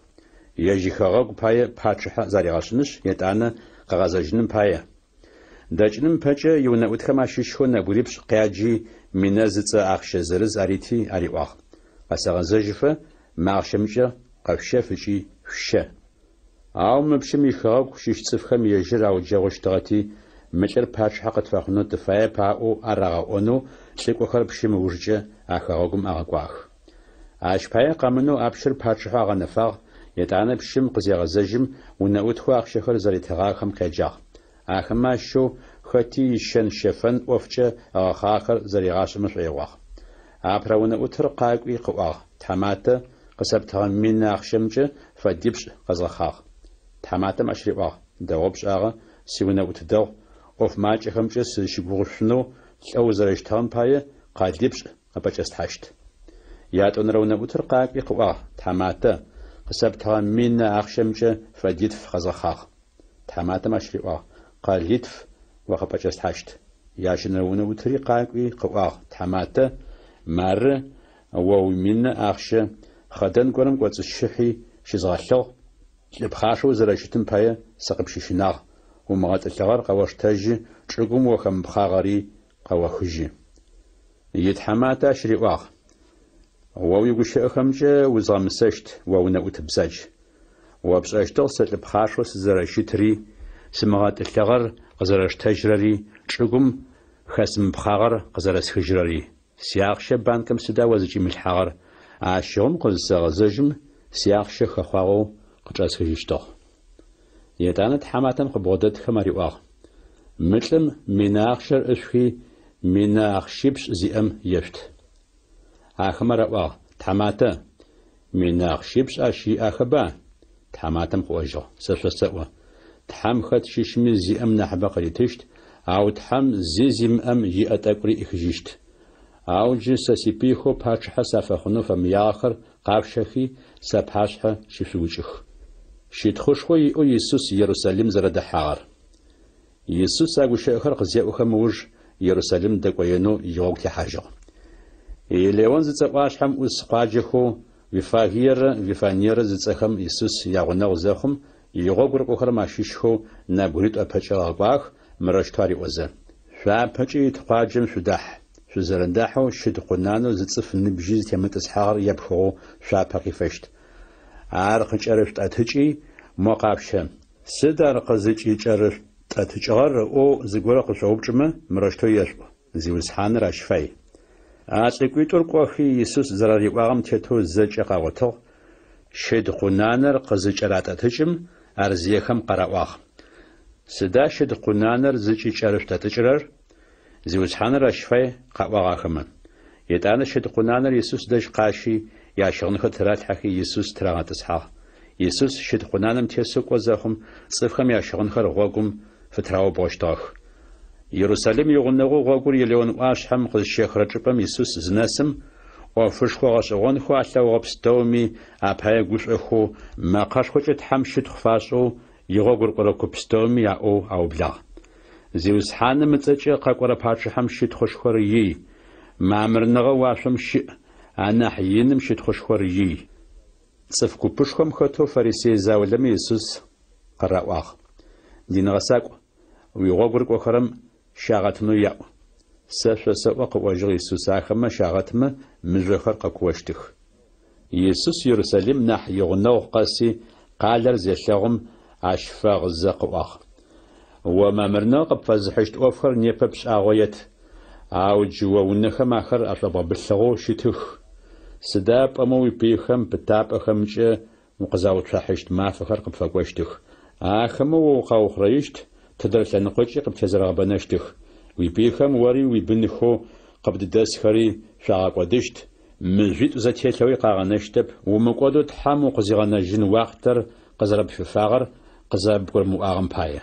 Ежь ихэгъэгу пае пачъыхьэ заригъэшӏынышъ, етӏанэ къыгъэзэжьыным пае. Дэкӏыным ыпэкӏэ иунэӏутхэм ащыщхэу нэбгырипшӏ къяджи, минэ зыцӏэ ахъщэ зырыз арити ариӏуагъ, Къэсэгъэзэжьыфэ мы ахъщэмкӏэ къэшъущэф ыкӏи шъущэ. Ау мы пщым ихэгъэгу щыщ цӏыфхэм ежьыр ауджэгъущтыгъэти, мы лӏыр пачъыхьэ къытфэхъунэу тыфаеп аӏоу арагъэӏонэу лӏыкӏохэр пщым ыужыкӏэ а хэгъэгум агъэкӏуагъэх. Ащ пае къэмынэу а пщыр пачъыхьэу агъэнэфагъ, етӏанэ пщым къызегъэзэжьым, унэӏутхэу ахъщэхэр зэритыгъахэм къяджагъ. Ахэмэ ащыщэу хэти ищэн-щэфэн ӏофкӏэ ыгъэхъагъэхэр зэригъашӏэмэ шӏоигъуагъ. Апэрэ унэӏутыр къакӏуи къыӏуагъ, Тхьаматэ, къысэптыгъэ минэ ахъщэмкӏэ фэдипшӏ къэзгъэхъагъ. Тхьаматэм ащ риӏуагъ, Дэгъоу пшӏагъэ, сиунэӏут дэгъу, ӏоф макӏэхэмкӏэ сызщыгугъышъунэу лӏэу узэрэщытыгъэм пае къэлипшӏ къыпӏэкӏэслъхьащт. Ятӏонэрэ унэӏутыр къакӏуи къыӏуагъ, Тхьаматэ, къысэптыгъэ минэ ахъщэмкӏэ фэдитф къэзгъэхъагъ. Тхьаматэм ащ риӏуагъ, Къэлитф о къыпӏэкӏэслъхьащт. Ящэнэрэ унэӏутыри къакӏуи къыӏуагъ, Тхьаматэ, мары о уиминэ ахъщэ, хъэдэн горэм кӏоцӏысщыхьи щызгъэлъыгъ, лӏы пхъашэу узэрэщытым пае сыкъыпщыщынагъ, умыгъэтӏылъыгъэр къэоштэжьы, чӏыгум о хэмыпхъагъэри къэохыжьы. Итхьаматэ ащ риӏуагъ, О уигущыӏэхэмкӏэ узгъэмысэщт, о унэӏут бзадж. О пшӏэщтыгъ сэ лӏы пхъашэу сызэрэщытри, сымыгъэтӏылъыгъэр къызэрэсштэжьырэри, чӏыгум хэсымыпхъагъэр къызэрэсхыжьырэри. Сиахъщэ банкым сыда о зыкӏимылъхьагъэр? Ащыгъум къызысэгъэзэжьым, сиахъщэ хэхъуагъэу къычӏэсхыжьыщтыгъ. Етӏанэ тхьаматэм къыбгъодэтхэм ариӏуагъ, Мы лӏым минэ ахъщэр ӏышъухи, минэ ахъщипшӏ зиӏэм ешъут. Ахэмэ араӏуагъ, Тхьаматэ, минэ ахъщипшӏ ащ иӏахэба? Тхьаматэм къыӏожьыгъ, Сэ шъосэӏо, Тхьэм хэт щыщми зиӏэм нахьыбэ къыритыщт, ау Тхьэм зи зимыӏэм иӏэ тӏэкӏури ӏихыжьыщт. Ау джы сэ сипыйхэу пачъыхьэ сафэхъунэу фэмыягъэхэр къашъущэхи, сапашъхьэ щышъуукӏых. Щытхъушхо иӏэу Исус Ерусалим зэрэдэхьагъэр. Исус а гущыӏэхэр къызеӏохэм ыуж Ерусалим дэкӏоенэу игъогу техьажьыгъ. Елеон зыцӏэ ӏуашъхьэм ӏус къуаджэхэу Виффагиерэ Вифаниерэ зыцӏэхэм Исус ягъунэгъу зэхъум, игъогу рыкӏохэрэм ащыщхэу нэбгыритӏу ыпэкӏэ ыгъэкӏуагъэх, мырэущтэу ариӏозэ, Шъуапэкӏэ ит къуаджэм шъудахь. Шъузэрэдахьэу щыд къунанэу зы цӏыф ныбжьи зытемытӏысхьагъэр епхыгъэу шъуапэ къифэщт. Ар къыкӏэрышъутӏэтыкӏи, мо къашъущэ. Сыд ар къызыкӏыкӏэрышъутӏэтыкӏыгъэр ыӏоу зыгорэ къышъоупчӏымэ, мырэущтэу ешъуӏу, Зиусхьаныр ащ фай. А лӏыкӏуитӏур кӏохи, Исус зэрариӏуагъэм тетэу зэкӏэ къагъотыгъ, щыд къунанэр къызыкӏэратӏэтыкӏым, ар зиехэм къараӏуагъ. Сыда щыд къунанэр зыкӏыкӏэрышъутӏэтыкӏырэр? Зиусхьаныр ащ фай, къаӏуагъ ахэмэ. Етӏанэ щыд къунанэр Исус дэжь къащи, ящыгъынхэр тыралъхьэхи, Исус тырагъэтӏысхьагъ. Исус щыд къунаным тесэу кӏо зэхъум, цӏыфхэм ящыгъынхэр гъогум фытыраубгъощтыгъэх. Ерусалим игъунэгъоу гъогур Елеон ӏуашъхьэм къызщехырэ чӏыпӏэм Исус зынэсым, ӏофышхо гъэшӏэгъонхэу алъэгъугъэ пстэуми апае гушӏохэу, мэкъэшхокӏэ Тхьэм щытхъу фашӏэу игъогу рыкӏорэ куп пстэуми аӏоу аублагъ. Зиусхьаным ыцӏэкӏэ къэкӏорэ пачъыхьэм щытхъушхор ий! Мамырныгъэ уашъом щыӏ, анахь иным щытхъушхор ий! Цӏыф купышхом хэтэу фарисей заулэмэ Исус къыраӏуагъ, Дин гъэсакӏу, уигъогу рыкӏохэрэм щагъэтынэу яӏу. Сэ шъосэӏо, къыӏожьыгъ Исус, ахэмэ щагъэтмэ, мыжъохэр къэкуощтых. Исус Ерусалим нахь игъунэгъу къэси, къалэр зелъэгъум, ащ фэгъызэ къыӏуагъ, О мамырныгъэ къыпфэзыхьыщт ӏофхэр непэ пшӏагъоет, ау джы о унэхэм ахэр ашӏобгъэбылъыгъэу щытых. Сыда пӏомэ уипыйхэм пытапӏэхэмкӏэ укъызауцухьащт мафэхэр къыпфэкӏощтых. Ахэмэ о укъаухъурэищт, тыдрэ лъэныкъокӏи къыптезэрэгъэбэнэщтых. Уипыйхэм ори уибынхэу къыбдыдэсхэри шъуагъэкӏодыщт, мыжъуитӏу зэтелъэуи къагъэнэщтэп, умыкӏодэу Тхьэм укъызигъэнэжьын уахътэр къызэрэпфифагъэр къызэбгурымыӏуагъэм пае.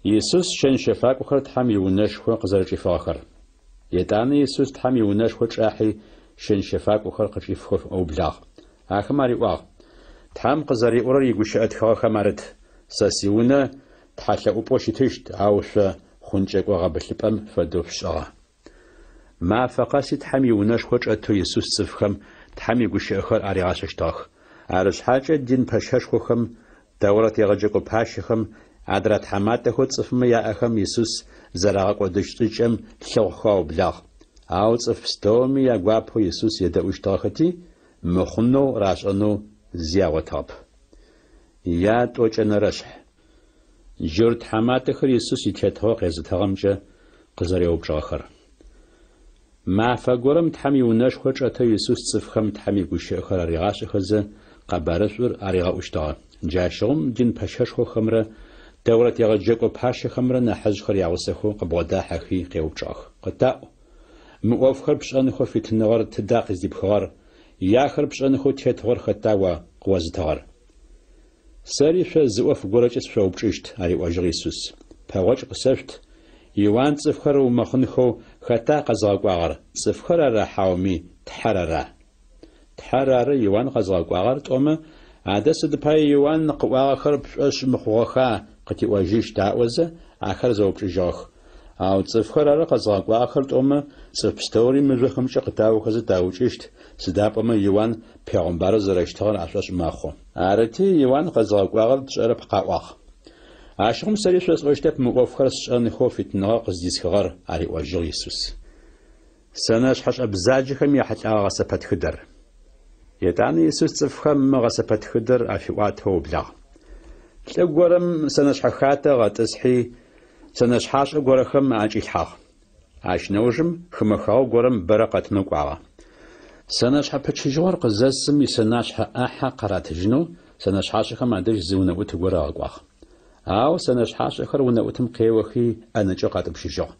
Исус щэн-щэфакӏохэр Тхьэм иунэшхо къызэрэчӏифыгъэхэр. Етӏанэ Исус Тхьэм иунэшхо чӏахьи, щэн-щэфакӏохэр къычӏифхэу ыублагъ. Ахэм ариӏуагъ, Тхьэм къызэриӏорэр игущыӏэ тхыгъэхэм арыт, Сэ сиунэ тхьэлъэӏупӏэу щытыщт, ау шъо хъункӏэкӏо гъэбылъыпӏэм фэдэу шъушӏыгъэ. Мафэ къэси Тхьэм иунэшхо чӏэтэу Исус цӏыфхэм Тхьэм игущыӏэхэр аригъашӏэщтыгъэх. Арышъхьакӏэ дин пэщэшхохэм, Тэурэт егъэджэкӏо пащэхэм, адрэ тхьаматэхэу цӏыфмэ яӏэхэм Исус зэрагъэкӏодыщт шӏыкӏэм лъыхъухэу аублагъ. Ау цӏыф пстэуми ягуапэу Исус едэӏущтыгъэхэти, мыхъунэу рашӏэнэу зи агъотыгъэп. Ятӏокӏэнэрэшъхь. Джурт тхьаматэхэр Исус итетыгъо къезытыгъэмкӏэ къызэреупчӏыгъэхэр. Мафэ горэм Тхьэм иунэшхо чӏэтэу Исус цӏыфхэм Тхьэм игущыӏэхэр аригъашӏэхэзэ, къэбарышӏур аригъэӏущтыгъэ. Джащыгъум дин пэщэшхохэмрэ Тэурэт егъэджэкӏо пащэхэмрэ нахьыжъхэр ягъусэхэу къыбгъодахьэхи къеупчӏыгъэх, Къытаӏу, мы ӏофхэр пшӏэнхэу фитыныгъэр тыда къыздипхыгъэр, е ахэр пшӏэнхэу тетыгъор хэта о къыозытыгъэр? Сэри шъо зы ӏоф горэкӏэ сышъоупчӏыщт, ариӏожьыгъ Исус. Пэгъокӏ къысэшъут, Иуан цӏыфхэр ыумэхъынхэу хэта къэзыгъэкӏуагъэр, цӏыфхэр ара хьауми Тхьэр ара? Тхьэр ары Иуан къэзыгъэкӏуагъэр тӏомэ, адэ сыд пае Иуан къыӏуагъэхэр пшӏошъ мыхъугъэха къытиӏожьыщт аӏозэ, ахэр зэупчӏыжьыгъэх. Ау цӏыфхэр ары къэзыгъэкӏуагъэхэр тӏомэ, цӏыф пстэури мыжъохэмкӏэ къытаохэзэ таукӏыщт, сыда пӏомэ Иуан пегъымбарэу зэрэщытыгъэр ашӏошъ мэхъу. Арыти, Иуан къэзыгъэкӏуагъэр тшӏэрэп къаӏуагъ. Ащыгъум сэри шъосӏощтэп мы ӏофхэр сшӏэнхэу фитыныгъэ къыздисхыгъэр, ариӏожьыгъ Исус. Сэнэшъхьэшӏэ бзаджэхэм яхьылӏэгъэ гъэсэпэтхыдэр. Етӏанэ Исус цӏыфхэм мы гъэсэпэтхыдэр афиӏуатэу ыублагъ. Лӏы горэм сэнэшъхьэ хатэ ыгъэтӏысхьи, сэнэшъхьашӏэ горэхэм аӏэкӏилъхьагъ. Ащ нэужым хымэ хэгъэгу горэм бэрэ къэтынэу кӏуагъэ. Сэнэшъхьэ пычыжьыгъор къызэсым исэнашъхьэ ӏахьэ къаратыжьынэу сэнэшъхьашӏэхэм адэжь зы унэӏут горэ ыгъэкӏуагъ. Ау сэнэшъхьашӏэхэр унэӏутым къеохи, ӏэнэкӏэу къатӏупщыжьыгъ.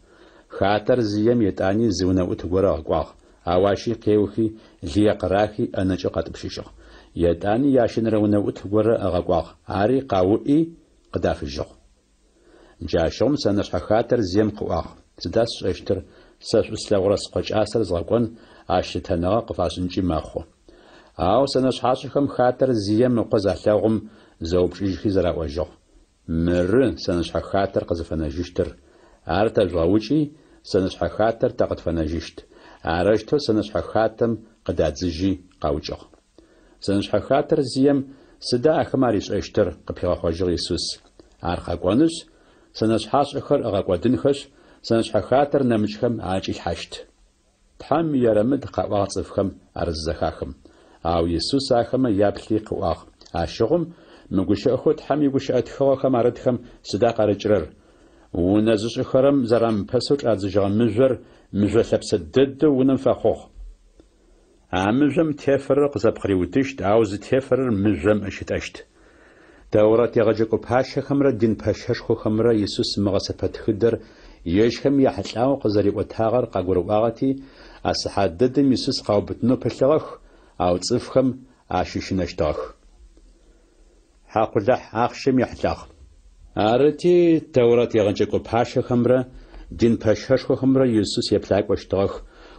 Хатэр зием етӏани зы унэӏут горэ ыгъэкӏуагъ, ау ащи къеохи, лые къырахи, ӏэнэкӏэу къатӏупщыжьыгъ. Етӏани ящэнэрэ унэӏут горэ ыгъэкӏуагъ, ари къауӏи, къыдафыжьыгъ. Джащыгъум сэнэшъхьэ хатэр зием къыӏуагъ, Сыда сшӏэщтыр, сэ шӏу слъэгъурэ скъо кӏасэр згъэкӏон, ащ лъытэныгъэ къыфашӏынкӏи мэхъу. Ау сэнэшъхьашӏэхэм хатэр зием ыкъо залъэгъум, зэупчӏыжьхи зэраӏожьыгъ, Мыры сэнэшъхьэ хатэр къызыфэнэжьыщтыр, ар тэжъугъэукӏи, сэнэшъхьэ хатэр тэ къытфэнэжьыщт. Арэущтэу сэнэшъхьэ хатэм къыдадзыжьи къаукӏыгъ. Сэнэшъхьэ хатэр зием сыда ахэмэ аришӏэщтыр? къыпигъэхъожьыгъ Исус. Ар къэкӏонышъ, сэнэшъхьашӏэхэр ыгъэкӏодынхэшъ, сэнэшъхьэ хатэр нэмыкӏхэм аӏэкӏилъхьащт. Тхьэм ерэмыд къаӏуагъ цӏыфхэм ар зызэхахым. Ау Исус ахэмэ яплъи къыӏуагъ, Ащыгъум мы гущыӏэхэу Тхьэм игущыӏэ тхыгъэхэм арытхэм сыда къарыкӏырэр? Унэ зышӏыхэрэм зэрамыпэсэу чӏадзыжьыгъэ мыжъор мыжъо лъэпсэ дэдэу унэм фэхъугъ. А мыжъом тефэрэр къызэпкъыриутыщт, ау зытефэрэр мыжъом ыщытӏэщт. Тэурэт егъэджэкӏо пащэхэмрэ дин пэщэшхохэмрэ Исус мы гъэсэпэтхыдэр ежьхэм яхьылӏагъэу къызэриӏотагъэр къагурыӏуагъэти, а сыхьат дэдэм Исус къаубытынэу пылъыгъэх, ау цӏыфхэм ащыщынэщтыгъэх. Хьакъулахь ахъщэм ехьылӏагъ. Арыти, Тэурэт егъэджэкӏо пащэхэмрэ дин пэщэшхохэмрэ Исус еплъакӏощтыгъэх,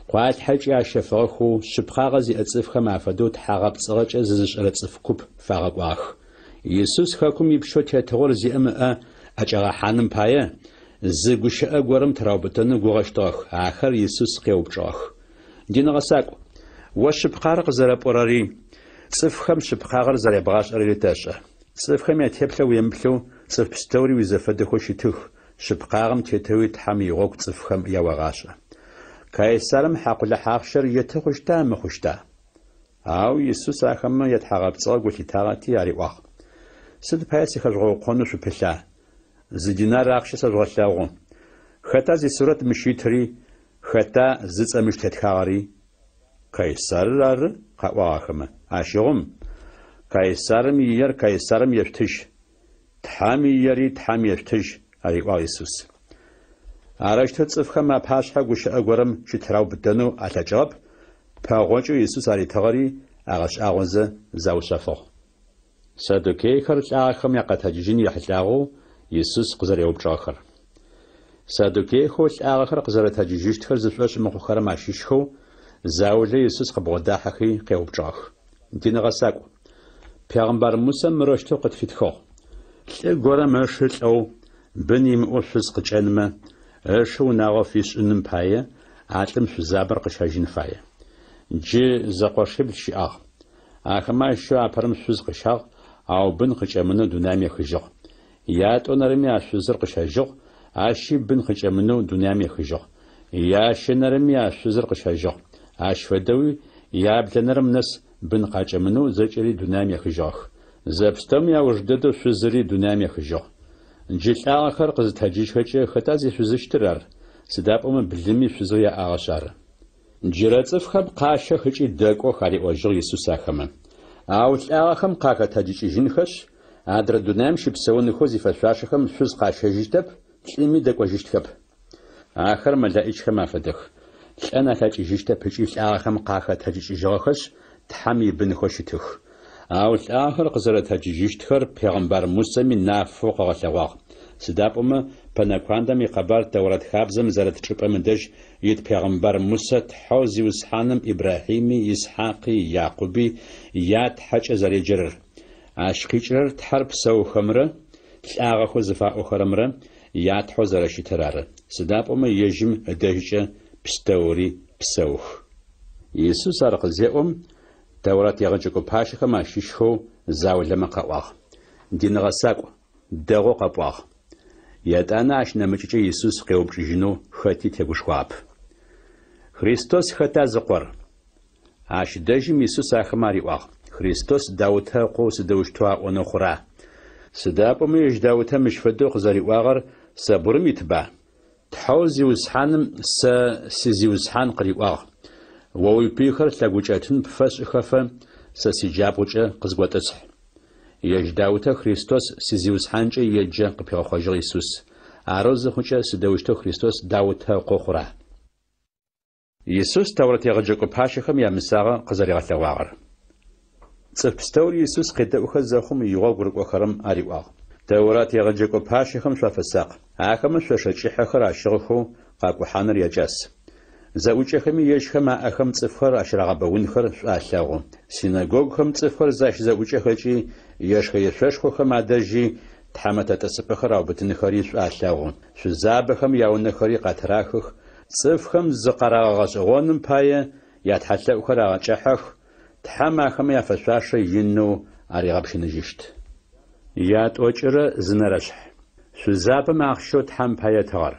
къуалъхьэкӏи ащэфыгъэхэу, шъыпкъагъэ зиӏэ цӏыфхэм афэдэу тхьагъэпцӏыгъэкӏэ зызышӏэрэ цӏыф куп фагъэкӏуагъэх. Исус хэкум ипщэу тетыгъор зиӏэм ыӏэ ӏэкӏагъэхьаным пае, зы гущыӏэ горэм тыраубытэнэу гугъэщтыгъэх, ахэр Исус къеупчӏыгъэх. Дин гъэсакӏу, о шъыпкъагъэр къызэрэпӏорэри, цӏыфхэм шъыпкъагъэр зэрябгъашӏэрэри тэшӏэ. Цӏыфхэм ятеплъэ уемыплъэу, цӏыф пстэури уизэфэдэхэу щытых, шъыпкъагъэм тетэуи Тхьэм игъогу цӏыфхэм яогъашӏэ. Кайсарым хьакъулахь ахъщэр еты хъущта, мыхъущта? Ау Исус ахэмэ ятхьагъэпцӏыгъэ гу лъитагъэти ариӏуагъ, Сыд пае сыхэжъугъэукъонэу шъупылъа? Зы динар ахъщэ сэжъугъэлъэгъу. Хэта зисурэт мыщ итри, Хэта зыцӏэ мыщ тетхагъэри? Кайсарыр ары, къаӏуагъ ахэмэ. Ащыгъум, Кайсарым иер Кайсарым ешъутыжь, Тхьэм иери Тхьэм ешъутыжь, ариӏуагъ Исус. Арэущтэу цӏыфхэм апашъхьэ гущыӏэ горэм щытыраубытэнэу алъэкӏыгъэп, пэгъокӏэу Исус аритыгъэри агъэшӏагъозэ заушъэфыгъ. Саддукейхэр лӏагъэхэм якъэтэджыжьын ехьылӏагъэу Исус къызэреупчӏыгъэхэр. Саддукейхэу лӏагъэхэр къызэрэтэджыжьыщтхэр зышӏошъ мыхъухэрэм ащыщхэу заулэ Исус къыбгъодахьэхи къеупчӏыгъэх. Дин гъэсакӏу, пегъымбар Мусэ мырэущтэу къытфитхыгъ, Лӏы горэм ышы лӏэу, бын имыӏэу шъуз къыкӏэнмэ, ышы унагъо фишӏыным пае, а лӏым шъузабэр къыщэжьын фае. Джы зэкъошибл щыӏагъ. Ахэмэ ащыщэу апэрэм шъуз къыщагъ, ау бын къыкӏэмынэу дунаим ехыжьыгъ. Ятӏонэрэми а шъузыр къыщэжьыгъ, ащи бын къыкӏэмынэу дунаим ехыжьыгъ. Ящэнэрэми а шъузыр къыщэжьыгъ. Ащ фэдэуи яблэнэрэм нэс бын къакӏэмынэу зэкӏэри дунаим ехыжьыгъэх. Зэпстэуми ауж дэдэу шъузыри дунаим ехыжьыгъ. Джы лӏагъэхэр къызытэджыжьхэкӏэ хэта зишъузыщтыр ар? Сыда пӏомэ блыми шъузэу яӏагъэшъ ары. Джырэ цӏыфхэм къащэх ыкӏи дэкӏох, ариӏожьыгъ Исус ахэмэ. Ау лӏагъэхэм къахэтэджыкӏыжьынхэшъ, адрэ дунаим щыпсэунхэу зифэшъуашэхэм шъуз къащэжьыщтэп, лӏыми дэкӏожьыщтхэп. Ахэр мэлэӏичхэм афэдэх, лӏэн алъэкӏыжьыщтэп ыкӏи лӏагъэхэм къахэтэджыкӏыжьыгъэхэшъ, Тхьэм ибынхэу щытых. Ау лӏагъэхэр къызэрэтэджыжьыщтхэр пегъымбар Мусэми нафэу къыгъэлъэгъуагъ. Сыда пӏомэ пэнэкуандэм икъэбар Тэурэт хабзэм зэрыт чӏыпӏэм ыдэжь ит пегъымбар Мусэ Тхьэу Зиусхьаным Ибрахьими, Исхьакъи, Якъуби я Тхьэкӏэ зэреджэрэр. Ащ къикӏырэр Тхьэр псэухэмрэ лӏагъэхэу зыфаӏохэрэмрэ я Тхьэу зэрэщытыр ары, сыда пӏомэ ежьым ыдэжькӏэ пстэури псэух. Исус ар къызеӏом, Тэурэт егъэджэкӏо пащэхэм ащыщхэу заулэмэ къаӏуагъ, Дин гъэсакӏу, дэгъоу къэпӏуагъ. Етӏанэ ащ нэмыкӏыкӏэ Исус къеупчӏыжьынэу хэти тегушхуагъэп. Христос хэта зыкъор? Ащ дэжьым Исус ахэмэ ариӏуагъ, Христос Даутэ ыкъоу сыдэущтэу аӏонэу хъура? Сыда пӏомэ ежь Даутэ мыщ фэдэу къызэриӏуагъэр Сэбурым итба? Тхьэу Зиусхьаным сэ си Зиусхьан къыриӏуагъ, О уипыйхэр лъэгукӏэтын пфэсшӏыхэфэ, сэ сиджабгъукӏэ къызготӏысхь. Ежь Даутэ Христос си Зиусхьанкӏэ еджэ, къыпигъэхъожьыгъ Исус. Арэу зыхъукӏэ, сыдэущтэу Христос Даутэ ыкъо хъура? Исус Тэурэт егъэджэкӏо пащэхэм ямысагъэ къызэригъэлъэгъуагъэр. Цӏыф пстэури Исус къедэӏухэ зэхъум игъогу рыкӏохэрэм ариӏуагъ. Тэурат егъэджэкӏо пащэхэм шъуафэсакъ. Ахэмэ шъошэ кӏыхьэхэр ащыгъхэу къакӏухьаныр якӏас. Зэӏукӏэхэми ежьхэм аӏэхэм цӏыфхэр ащырагъэбэунхэр шӏу алъэгъу. Синэгогухэм цӏыфхэр защызэӏукӏэхэкӏи, ешхэ-ешъошхохэм адэжьи тхьамэтэ тӏысыпӏэхэр аубытынхэри шӏу алъэгъу. Шъузабэхэм яунэхэри къатырахых, цӏыфхэм зыкъарагъэгъэшӏэгъоным пае ятхьэлъэӏухэр агъэкӏыхьэх, Тхьэм ахэмэ яфэшъуашэ инэу аригъэпщыныжьыщт. Ятӏокӏырэ зы нэрэшъхь. Шъузабэм ахъщэу Тхьэм пае ытыгъэр.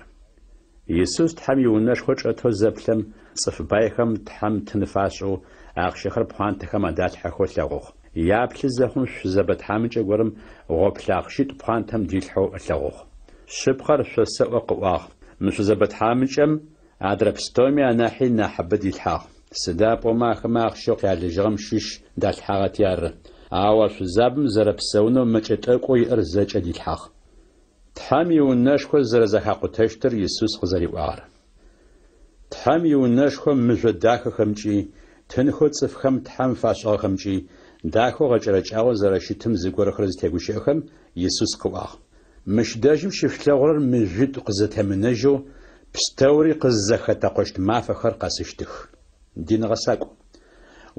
Исус Тхьэм иунэшхо чӏэтэу зэплъэм, цӏыф байхэм Тхьэм тын фашӏэу, ахъщэхэр пхъуантэхэм адалъхьэхэу ылъэгъугъ. Яплъы зэхъум шъузэбэ тхьамыкӏэ горэм гъоплъэ ахъщитӏу пхъуантэм дилъхьэу ылъэгъугъ. Шъыпкъэр шъосэӏо, къыӏуагъ, мы шъузэбэ тхьамыкӏэм адрэ пстэуми анахьи нахьыбэ дилъхьагъ. Сыда пӏомэ ахэмэ ахъщэу къялыжьыгъэм щыщ далъхьагъэти ары. Ау а шъузабэм зэрэпсэунэу мэкӏэ тӏэкӏоу иӏэр зэкӏэ дилъхьагъ. Тхьэм иунэшхо зэрэзэхакъутэщтыр Исус къызэриӏуагъэр. Тхьэм иунэшхо мыжъо дахэхэмкӏи, тынхэу цӏыфхэм Тхьэм фашӏыгъэхэмкӏи, дахэу гъэкӏэрэкӏагъэу зэрэщытым зыгорэхэр зытегущыӏэхэм, Исус къыӏуагъ, Мыщ дэжьым щышъулъэгъурэр мыжъуитӏу къызэтемынэжьэу, пстэури къыззэхэтэкъощт мафэхэр къэсыщтых. Дин гъэсакӏу!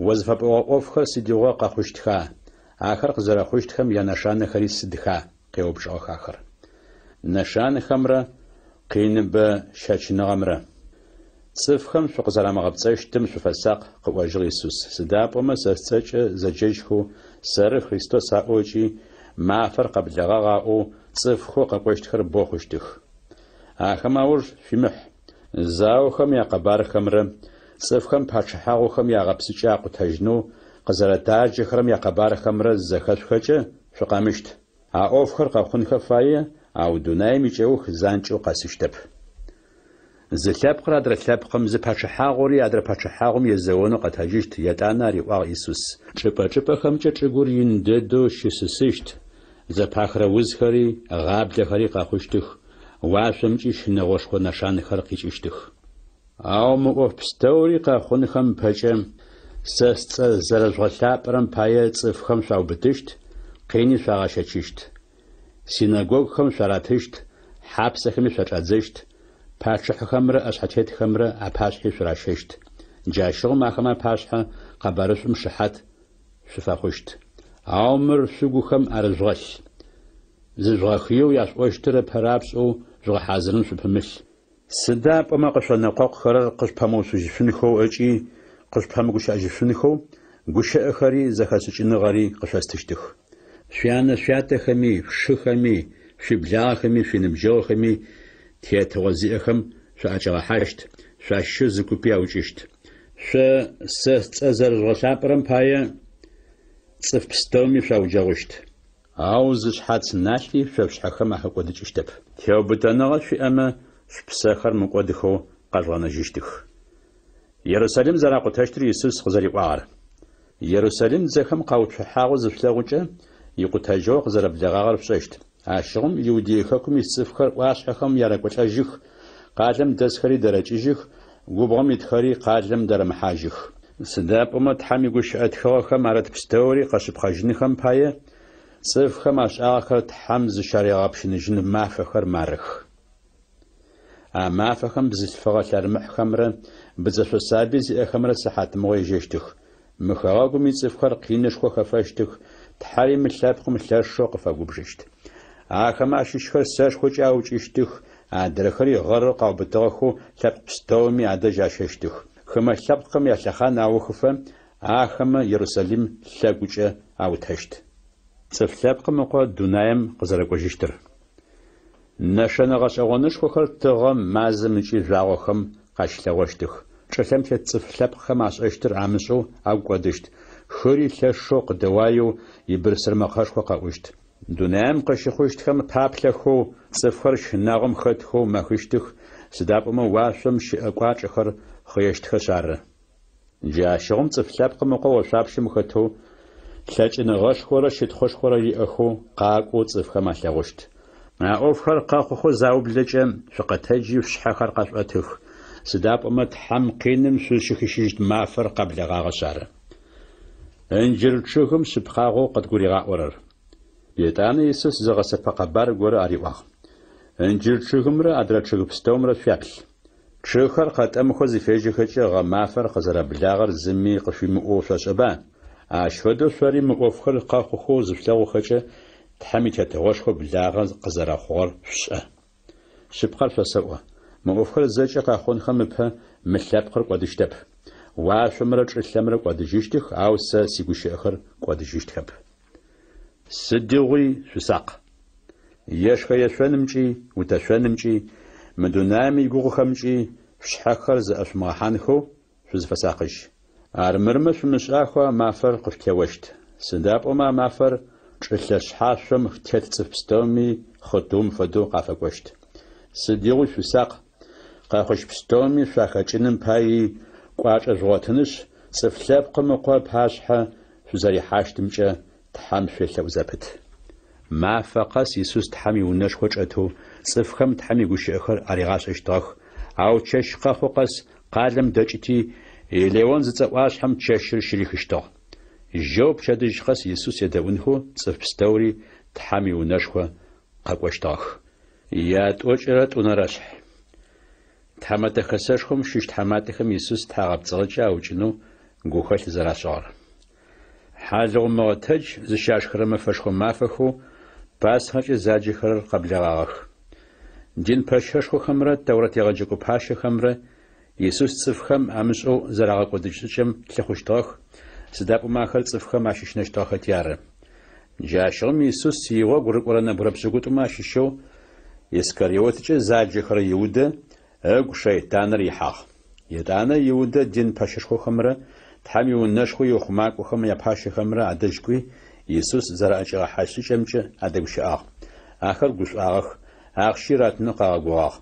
О зыфэпӏогъэ ӏофхэр сыдигъо къэхъущтха, ахэр къызэрэхъущтхэм янэшанэхэри сыдха? къеупчӏыгъэх ахэр. Нэшанэхэмрэ къиныбэ щэчыныгъэмрэ. Цӏыфхэм шъукъызэрамыгъэпцӏэщтым шъуфэсакъ, къыӏожьыгъ Исус, сыда пӏомэ сэ сцӏэкӏэ зэджэжьхэу, Сэры Христос аӏоу ыкӏи Мафэр къэблэгъагъ аӏоу цӏыфхэу къэкӏощтхэр бэу хъущтых. Ахэм ауж шъуимыхь. Заохэм якъэбархэмрэ цӏыфхэм пачъыхьагъухэм ягъэпсыкӏэ акъутэжьынэу къызэрэтаджэхэрэм якъэбархэмрэ зызэхэшъухэкӏэ, шъукъэмыщт. А ӏофхэр къэхъунхэ фае, ау дунаим икӏэух занкӏэу къэсыщтэп. Зы лъэпкъыр адрэ лъэпкъым, зы пачъыхьагъури адрэ пачъыхьагъум езэонэу къэтэджыщт, етӏанэ ариӏуагъ Исус. Чӏыпӏэ-чӏыпӏэхэмкӏэ чӏыгур ин дэдэу щысысыщт, зэпахырэ узхэри, гъаблэхэри къэхъущтых, уашъомкӏи щынэгъошхо нэшанэхэр къикӏыщтых. Ау мы ӏоф пстэури къэхъунхэм ыпэкӏэ, сэ сцӏэ зэрэжъугъэлъапӏэрэм пае цӏыфхэм шъуаубытыщт, къини шъуагъэщэчыщт. Синэгогухэм шъуаратыщт, хьапсэхэми шъуачӏадзэщт, пачъыхьэхэмрэ ӏэшъхьэтетхэмрэ апашъхьи шъуращэщт. Джащыгъум ахэмэ апашъхьэ къэбарышӏум шыхьат шъуфэхъущт. Ау мыр шъугухэм арыжъугъэлъ. Зыжъугъэхыеу яшъуӏощтыр ыпэ рапшӏэу жъугъэхьазырын шъупымылъ. Сыда пӏомэ къышъонэкъокъухэрэр къышъупэмыуцужьышъунхэу ыкӏи къышъупэмыгущыӏэжьышъунхэу гущыӏэхэри зэхэшӏыкӏыныгъэри къышъостыщтых. Шъуянэ-шъуятэхэми, шъушыхэми, шъуиблагъэхэми, шъуиныбджэгъухэми тетыгъо зиӏэхэм шъуаӏэкӏагъэхьащт, шъуащыщэу зы купи аукӏыщт. Шъо сэ сцӏэ зэрэжъугъэлъапӏэрэм пае цӏыф пстэуми шъуауджэгъущт. Ау зы шъхьац налъи шъо шъушъхьэхэм ахэкӏодыкӏыщтэп. Теубытэныгъэ шъуиӏэмэ, шъупсэхэр мыкӏодыхэу къэжъугъэнэжьыщтых. Ерусалим зэракъутэщтыр Исус къызэриӏуагъэр. Ерусалим дзэхэм къауцухьагъэу зышъулъэгъукӏэ, икъутэжьыгъо къызэрэблэгъагъэр шъушӏэщт. Ащыгъум Иудей хэкум ис цӏыфхэр ӏуашъхьэхэм ярэкӏолӏэжьых, къалэм дэсхэри дэрэкӏыжьых, губгъом итхэри къалэм дэрэмыхьажьых. Сыда пӏомэ Тхьэм игущыӏэ тхыгъэхэм арыт пстэури къэшъыпкъэжьынхэм пае, цӏыфхэм ашӏагъэхэр Тхьэм зыщаригъэпщыныжьын мафэхэр марых. А мафэхэм бзылъфыгъэ лъэрмыхьхэмрэ быдзэшъо сабый зиӏэхэмрэ сыхьатмыгъо ежьэщтых. Мы хэгъэгум ицӏыфхэр къинышхо хэфэщтых, Тхьэри мы лъэпкъым лъэшэу къыфэгубжыщт. Ахэмэ ащыщхэр сэшхокӏэ аукӏыщтых, адрэхэри гъэрэу къаубытыгъэхэу лъэпкъ пстэуми адэжь ащэщтых. Хымэ лъэпкъхэм ялъэхъан аухыфэ, ахэмэ Ерусалим лъэгукӏэ аутэщт. Цӏыф Лъэпкъым Ыкъо дунаим къызэрэкӏожьыщтыр. Нэшэнэ гъэшӏэгъонышхохэр тыгъэм, мазэм ыкӏи жъуагъохэм къащылъэгъощтых. Чӏылъэм тет цӏыф лъэпкъхэм ашӏэщтыр амышӏэу агу кӏодыщт, хыри лъэшэу къыдэуаеу ибырсыр мэкъэшхо къэӏущт. Дунаим къыщыхъущтхэм паплъэхэу, цӏыфхэр щынагъом хэтхэу мэхыщтых, сыда пӏомэ уашъом щыӏэ кӏуачӏэхэр хъыещтхэшъ ары. Джащыгъум Цӏыф Лъэпкъым Ыкъо ошъуапщэм хэтэу, Лъэкӏыныгъэшхорэ щытхъушхорэ иӏэхэу къакӏоу цӏыфхэм алъэгъущт. А ӏофхэр къэхъухэу заублэкӏэ, шъукъэтэджи шъушъхьэхэр къэшъуӏэтых, сыда пӏомэ Тхьэм къиным шъузщыхищыжьыщт мафэр къэблэгъагъэшъ ары. Ынджыр чъыгым шъыпкъагъэу къыдгуригъаӏорэр. Етӏанэ Исус зы гъэсэпэ къэбар горэ ариӏуагъ. Ынджыр чъыгымрэ адрэ чъыг пстэумрэ шъуяплъ. Чъыгхэр къэтӏэмыхэу зыфежьэхэкӏэ гъэмафэр къызэрэблагъэр зыми къышъуимыӏоу шъошӏэба? Ащ фэдэу шъори мы ӏофхэр къэхъухэу зышъулъэгъухэкӏэ, Тхьэм и Тетыгъошхо благъэ къызэрэхъугъэр шъушӏэ. Шъыпкъэр шъосэӏо, мы ӏофхэр зэкӏэ къэхъунхэм ыпэ мы лъэпкъыр кӏодыщтэп. Уашъомрэ чӏылъэмрэ кӏодыжьыщтых, ау сэ сигущыӏэхэр кӏодыжьыщтхэп. Сыдигъуи шъусакъ. Ешхэ-ешъонымкӏи, утэшъонымкӏи, мы дунаим игугъухэмкӏи шъушъхьэхэр зэӏэшъумыгъэхьанхэу шъузыфэсакъыжь. Армырмэ шъумышӏахэу а мафэр къышъутеощт. Сыда пӏомэ а мафэр чӏылъэ шъхьашъом тет цӏыф пстэуми хъытыум фэдэу къафэкӏощт. Сыдигъуи шъусакъ, къэхъущт пстэуми шъуахэкӏыным паий кӏуачӏэ жъугъотынышъ, Цӏыф Лъэпкъым Ыкъо ыпашъхьэ шъузэрихьащтымкӏэ Тхьэм шъуелъэӏу зэпыт. Мафэ къэс Исус Тхьэм иунэшхо чӏэтэу цӏыфхэм Тхьэм игущыӏэхэр аригъашӏэщтыгъэх, ау чэщ къэхъу къэс къалэм дэкӏыти, Елеон зыцӏэ ӏуашъхьэм чэщыр щырихыщтыгъ. Жьэу пчэдыжь къэс Исус едэӏунхэу цӏыф пстэури Тхьэм иунэшхо къэкӏощтыгъэх. Ятӏокӏырэ тӏунэрэ шъхь. Тхьэмэтэ Хэсэшхом щыщ тхьаматэхэм Исус тхьагъэпцӏыгъэкӏэ аукӏынэу гухэлъ зэрашӏыгъэр. Хьалыгъу мыгъэтэдж зыщашхырэ мэфэшхо мафэхэу Пасхэкӏэ заджэхэрэр къэблэгъагъэх. Дин пэщэшхохэмрэ Тэурэт егъэджэкӏо пащэхэмрэ Исус цӏыфхэм амышӏэу зэрагъэкӏодыщт шӏыкӏэм лъыхъущтыгъэх, сыда пӏомэ ахэр цӏыфхэм ащыщынэщтыгъэхэти ары. Джащыгъум Исус игъогу рыкӏорэ нэбгырэ пшӏыкӏутӏумэ ащыщэу Искариоткӏэ заджэхэрэ Иудэ ыгу шэйтаныр ихьагъ. Етӏанэ Иудэ дин пэщэшхохэмрэ Тхьэм иунэшхо иухъумакӏохэм япащэхэмрэ адэжь кӏуи, Исус зэраӏэкӏигъэхьащт шӏыкӏэмкӏэ адэгущыӏагъ. Ахэр гушӏуагъэх, ахъщи ратынэу къагъэгугъагъ.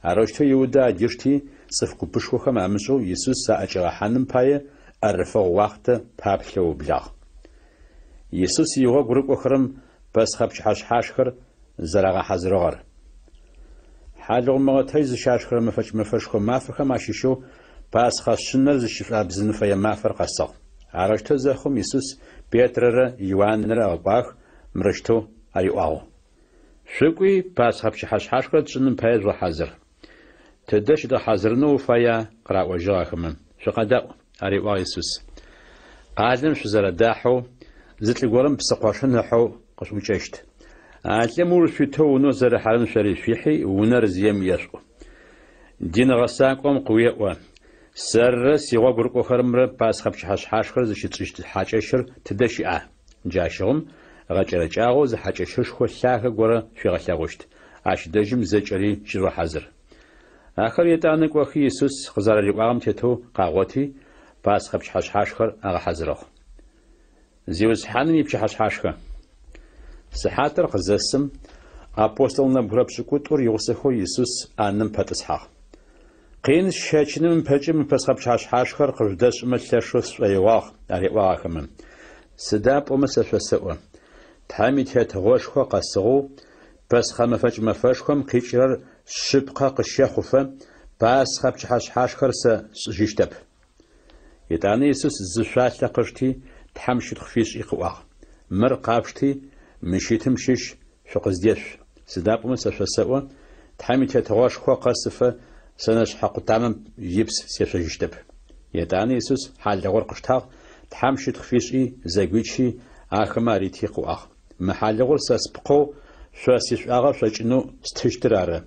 Арэущтэу Иудэ адишти, цӏыф купышхохэм амышӏэу Исус аӏэкӏигъэхьаным пае ӏэрыфэгъу уахътэ паплъэу ыублагъ. Исус игъогу рыкӏохэрэм Пэсхъэ пчыхьэшъхьашхэр зэрагъэхьазырыгъэр. Хьалыгъу мыгъэтэдж зыщашхырэ мэфэкӏ мэфэшхо мафэхэм ащыщэу Пасхъэ шъынэр зыщышӏуабзын фэе мафэр къэсыгъ. Арэущтэу зэхъум, Исус Петрэрэ Иуанрэ ыгъэкӏуагъэх, мырэущтэу ариӏуагъ. Шъукӏуи, Пасхъэ пчыхьэшъхьашхэр тшӏыным пае жъугъэхьазыр. Тыдэ щыдгъэхьазырынэу уфая? къыраӏожьыгъ ахэмэ. Шъукъэдаӏу, ариӏуагъ Исус. Къалэм шъузэрэдахьэу, зы лӏы горэм псы къошын ыхьэу къышъуӏукӏэщт. А лӏым ыуж шъуитэу унэу зэрыхьэрэм шъори шъуихьи, унэр зием ешъуӏу. Дин гъэсакӏом къыуеӏо, Сэррэ сигъогу рыкӏохэрэмрэ Пасхъэ пчыхьэшъхьашхэр зыщытшӏыщт хьакӏэщыр тыдэ щыӏа? Джащыгъум гъэкӏэрэкӏагъэу зы хьакӏэщышхо лъагэ горэ шъуигъэлъэгъущт, ащ дэжьым зэкӏэри щыжъугъэхьазыр. Ахэр етӏанэ кӏохи Исус къызэрариӏуагъэм тетэу къагъоти, Пасхъэ пчыхьэшъхьашхэр агъэхьазырыгъ. Зиусхьаным ипчыхьэшъхьашхэ. Сыхьатыр къызэсым, апостол нэбгырэ пшӏыкӏутӏур игъусэхэу Исус ӏанэм пэтӏысхьагъ. Къин сщэчыным ыпэкӏэ мы Пэсхъэ пчыхьэшъхьашхэр къыжъудэсшӏымэ лъэшэу сшӏоигъуагъ, ариӏуагъ ахэмэ. Сыда пӏомэ сэ шъосэӏо, Тхьэм и Тетыгъошхо къэсыгъэу, Пэсхъэ мэфэкӏ мэфэшхом къикӏырэр шъыпкъэ къыщэхъуфэ, Пасхъэ пчыхьэшъхьашхэр сэ сшӏыжьыщтэп. Етӏанэ Исус зы шъуалъэ къышти, Тхьэм щытхъу фишӏи къыӏуагъ, Мыр къафшти, мы щытым щыщ шъукъыздешъу. Сыда пӏомэ сэ шъосэӏо, Тхьэм и Тетыгъошхо къэсыфэ сэнэшъхьэ къутамэм ипс сешъожьыщтэп. Етӏанэ Исус хьалыгъур къыштагъ, Тхьэм щытхъу фишӏи, зэгуичи, ахэмэ арити къыӏуагъ, Мы хьалыгъур сэ спкъэу шъо сишӏуагъэ шъокӏынэу стыщтыр ары.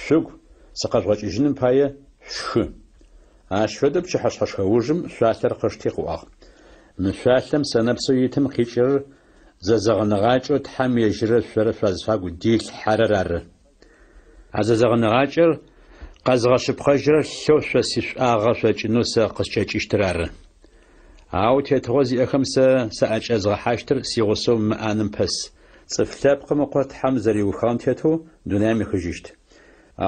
Шъугу сыкъэжъугъэкӏыжьыным пае шъушхы. Ащ фэдэу пчыхьэшъхьэшхэ ужым шъуалъэр къышти къыӏуагъ, Мы шъуалъэм сэнэпсэу итым къикӏырэр зэзэгъыныгъакӏэу Тхьэм ежьыррэ шъорэ шъуазыфагу дилъхьэрэр ары. А зэзэгъыныгъакӏэр къэзыгъэшъыпкъэжьырэр лъэу шъо сишӏуагъэ шъокӏынэу сэ къыскӏэкӏыщтыр ары. Ау тетыгъо зиӏэхэм сэ саӏэкӏэзгъэхьащтыр сигъусэу мы ӏанэм пэс. Цӏыф Лъэпкъым Ыкъо Тхьэм зэриухыгъэм тетэу дунаим ехыжьыщт.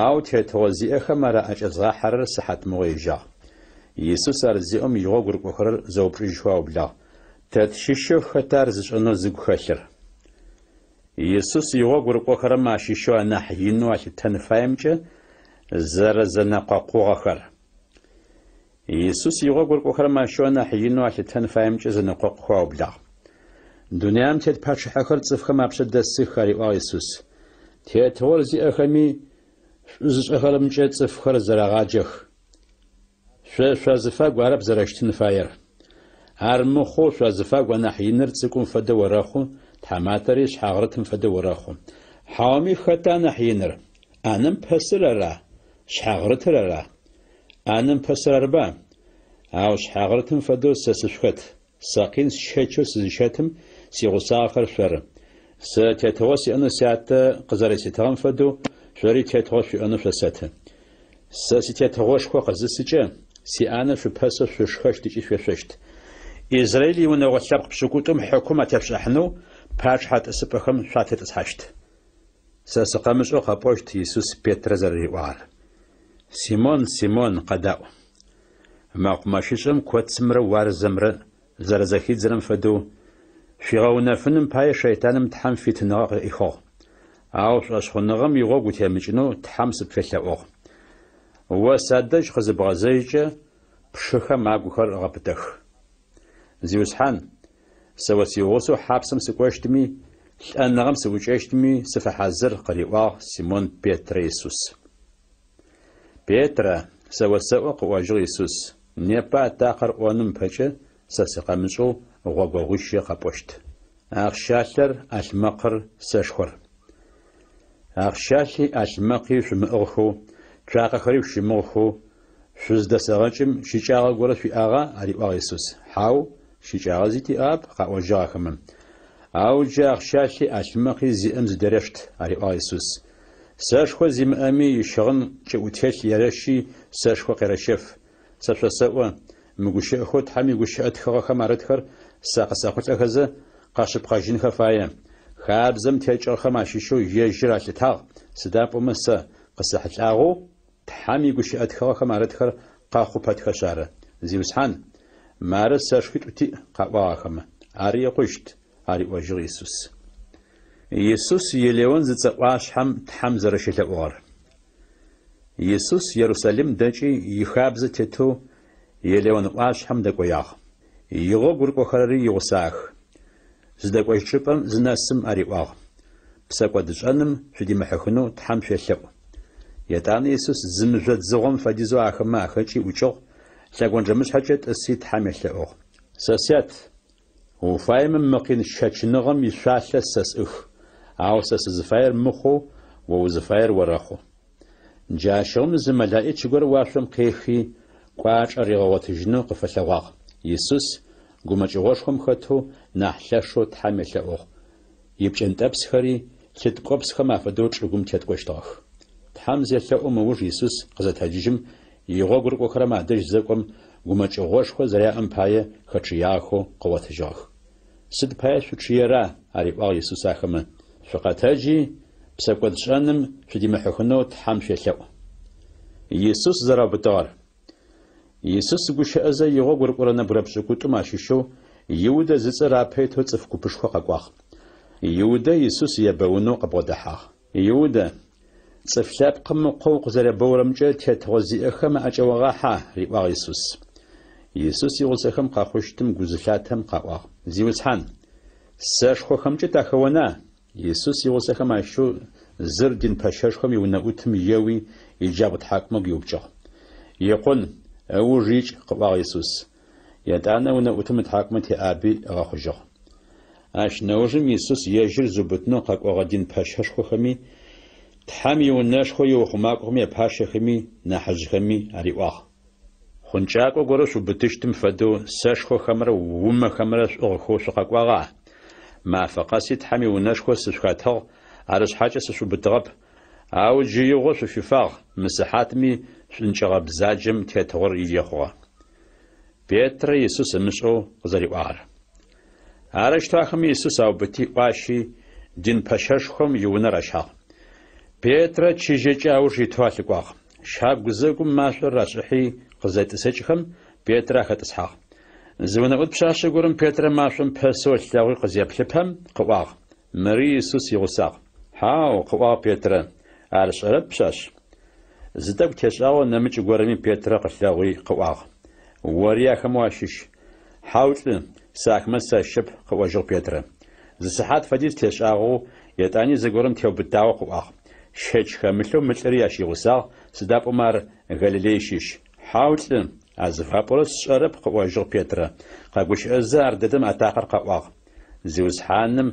Ау тетыгъо зиӏэхэм ар аӏэкӏэзгъахьэрэр сыхьатмыгъо ежьагъ. Исус ар зеӏом игъогу рыкӏохэрэр зэупчӏыжьхэу аублагъ. Тэ тщыщэу хэта ар зышӏэнэу зыгу хэлъыр? Исус игъогу рыкӏохэрэм ащыщэу анахь инэу алъытэн фаемкӏэ зэрэзэнэкъокъугъэхэр. Исус игъогу рыкӏохэрэм ащыщэу анахь инэу алъытэн фаемкӏэ зэнэкъокъухэу аублагъ. Дунаим тет пачъыхьэхэр цӏыфхэм апшъэ дэсых, ариӏуагъ Исус. Тетыгъор зиӏэхэми шӏу зышӏэхэрэмкӏэ цӏыфхэр зэрагъаджэх. Шъо шъуазыфагу арэп зэрэщытын фаер. Ар мыхъоу шъуазыфагу анахь иныр цӏыкӏум фэдэу орэхъу, тхьаматэри шъхьагърытым фэдэу орэхъу. Хьауми хэта анахь иныр? ӏанэм пэсыр ара? Шъхьагърытыр ара? ӏанэм пэсыр арыба? Ау шъхьагърытым фэдэу сэ сышъухэт. Сэ къин сщэчэу сызыщэтым, сигъусагъэхэр шъоры. Сэ тетыгъо сиӏэнэу Сятэ къызэреситыгъэм фэдэу, шъори тетыгъо шъуиӏэнэу шъосэты. Сэ ситетыгъошхо къызысыкӏэ, сиӏанэ шъупэсэу шъушхэщт ыкӏи шъуешъощт. Израил иунэгъо лъэпкъ пшӏыкӏутӏум хьыкум атешъушӏыхьанэу пачъыхьэ тӏысыпӏэхэм шъуатетӏысхьащт. Сэ сыкъэмышӏэу къэпӏощт, Исус Петрэ зэрэриӏуагъэр. Симон, Симон, къэдаӏу. Мэкъумэщышӏэм коцымрэ уарзэмрэ зэрэзэхидзырэм фэдэу, шъуигъэунэфыным пае шэйтаным Тхьэм фитыныгъэ къыӏихыгъ. Ау шӏошъхъуныгъэм игъогу утемыкӏынэу Тхьэм сыпфелъэӏугъ. О садэжь къызыбгъэзэжькӏэ, пшыхэм агухэр гъэпытэх. Зиусхьан, сэ о сигъусэу хьапсэм сыкӏощтми, лӏэныгъэм сыӏукӏэщтми сыфэхьазыр, къыриӏуагъ Симон Петрэ Исус. Петрэ, сэ осэӏо, къыӏожьыгъ Исус, непэ атакъэр ӏоным ыпэкӏэ сэ сыкъэмышӏэу гъогогъуищэ къэпӏощт. Ахъщалъэр, ӏалъмэкъыр, сэшхор. Ахъщалъи ӏалъмэкъи шъумыӏыгъхэу, цуакъэхэри шъущымыгъхэу шъуздэсэгъэкӏым, щыкӏагъэ горэ шъуиӏагъа? ариӏуагъ Исус. Хьау, щыкӏагъэ зи тиӏагъэп, къаӏожьыгъ ахэмэ. Ау джы ахъщалъи ӏалъмэкъи зиӏэм зыдерешт, ариӏуагъ Исус. Сэшхо зимыӏэми ищыгъын кӏыӏутелъ ерэщи сэшхо къерэщэф. Сэ шъосэӏо, мы гущыӏэхэу Тхьэм игущыӏэ тхыгъэхэм арытхэр сэ къысэхъулӏэхэзэ, къэшъыпкъэжьынхэ фае. Хабзэм текӏыгъэхэм ащыщэу ежьыр алъытагъ, сыда пӏомэ сэ къысэхьылӏагъэу Тхьэм игущыӏэ тхыгъэхэм арытхэр къэхъу пэтхэшъ ары. Зиусхьан, мары сэшхуитӏу тиӏ, къаӏуагъ ахэмэ. Ар икъущт, ариӏожьыгъ Исус. Исус Елеон зыцӏэ ӏуашъхьэм Тхьэм зэрэщелъэӏугъэр. Исус Ерусалим дэкӏи ихабзэ тетэу Елеон ӏуашъхьэм дэкӏоягъ. Игъогу рыкӏохэрэри игъусагъэх. Зыдэкӏощт чӏыпӏэм зынэсым ариӏуагъ, Псэкӏодышӏэным шъудимыхьыхынэу Тхьэм шъуелъэӏу. Етӏанэ Исус зы мыжъо дзыгъом фэдизэу ахэмэ ахэкӏи ӏукӏыгъ, лъэгонджэмышъхьэкӏэ тӏыси Тхьэм елъэӏугъ. Сэ Сят, уфаемэ мы къин щэчыныгъэм ишъуалъэ сэ сӏых, ау сэ сызыфаер мыхъоу о узыфаер орэхъу. Джащыгъум зы мэлаӏич горэ уашъом къехи, кӏуачӏэ ригъэгъотыжьынэу къыфэлъэгъуагъ. Исус гумэкӏыгъошхом хэтэу нахь лъэшэу Тхьэм елъэӏугъ. Ипкӏэнтӏэпсхэри лъы ткӏопсхэм афэдэу чӏыгум теткӏощтыгъэх. Тхьэм зелъэӏум ыуж Исус къызэтэджыжьым, игъогу рыкӏохэрэм адэжь зэкӏом, гумэкӏыгъошхо зэряӏэм пае хэчъыягъэхэу къыгъотыжьыгъэх. Сыд пае шъучъыера? ариӏуагъ Исус ахэмэ. Шъукъэтэджи, псэкӏодшӏэным шъудимыхьыхынэу Тхьэм шъуелъэӏу. Исус зэраубытыгъэр. Исус гущыӏэзэ игъогу рыкӏорэ нэбгырэ пшӏыкӏутӏум ащыщэу Иудэ зыцӏэр апэ итэу цӏыф купышхо къэкӏуагъ. Иудэ Исус ебэунэу къыбгъодэхьагъ. Иудэ, Цӏыф Лъэпкъым Ыкъо укъызэребэурэмкӏэ тетыгъо зиӏэхэм аӏэкӏэогъахьа? риӏуагъ Исус. Исус игъусэхэм къэхъущтым гу зылъатэм къаӏуагъ, Зиусхьан, сэшхохэмкӏэ тахэона? Исус игъусэхэм ащыщэу зыр дин пэщэшхом иунэӏутым еуи, иджабгъу тхьакӏумэ гуиупкӏыгъ. Икъун, ыуж икӏ, къыӏуагъ Исус. Етӏанэ унэӏутым ытхьакӏумэ теӏаби ыгъэхъужьыгъ. Ащ нэужым Исус ежьыр зыубытынэу къэкӏогъэ дин пэщэшхохэми, Тхьэм иунэшхо иухъумакӏохэм япащэхэми, нахьыжъхэми ариӏуагъ. Хъункӏакӏо горэ шъуубытыщтым фэдэу сэшхохэмрэ умэхэмрэ шъуӏыгъхэу шъукъэкӏуагъа? Мафэ къэси Тхьэм иунэшхо сышъухэтыгъ, арышъхьакӏэ сышъуубытыгъэп, ау джы игъо шъуфифагъ, мы сыхьатми шӏункӏыгъэ бзаджэм тетыгъор ие хъугъэ. Петрэ Исус ымышӏэу къызэриӏуагъэр. Арэущтэу ахэмэ Исус аубыти ӏуащи, дин пэщэшхом иунэ ращагъ. Петрэ чыжьэкӏэ ауж итэу алъыкӏуагъ. Щагу гузэгум машӏор рашӏыхьи къызетӏысэкӏхэм, Петрэ ахэтӏысхьагъ. Зы унэӏут пшъашъэ горэм Петрэ машӏом пэсэу ылъэгъуи къызеплъыпэм, къыӏуагъ, Мыри Исус игъусагъ. Хьау, къыӏуагъ Петрэ, ар сшӏэрэп, пшъашъ. Зы тӏэкӏу тешӏагъэу нэмыкӏ горэми Петрэ къылъэгъуи къыӏуагъ, Ори ахэмэ уащыщ. Хьау, лӏы, сэ ахэмэ сащыщэп, къыӏожьыгъ Петрэ. Зы сыхьат фэдиз тешӏагъэу, етӏани зыгорэм теубытагъэу къыӏуагъ, Щэч хэмылъэу мы лӏыри ащ игъусагъ, сыда пӏомэ ар Галилей щыщ. Хьау, лӏы, а зыфапӏорэр сшӏэрэп, къыӏожьыгъ Петрэ. Къэгущыӏэзэ, ардэдэм атакъэр къэӏуагъ. Зиусхьаным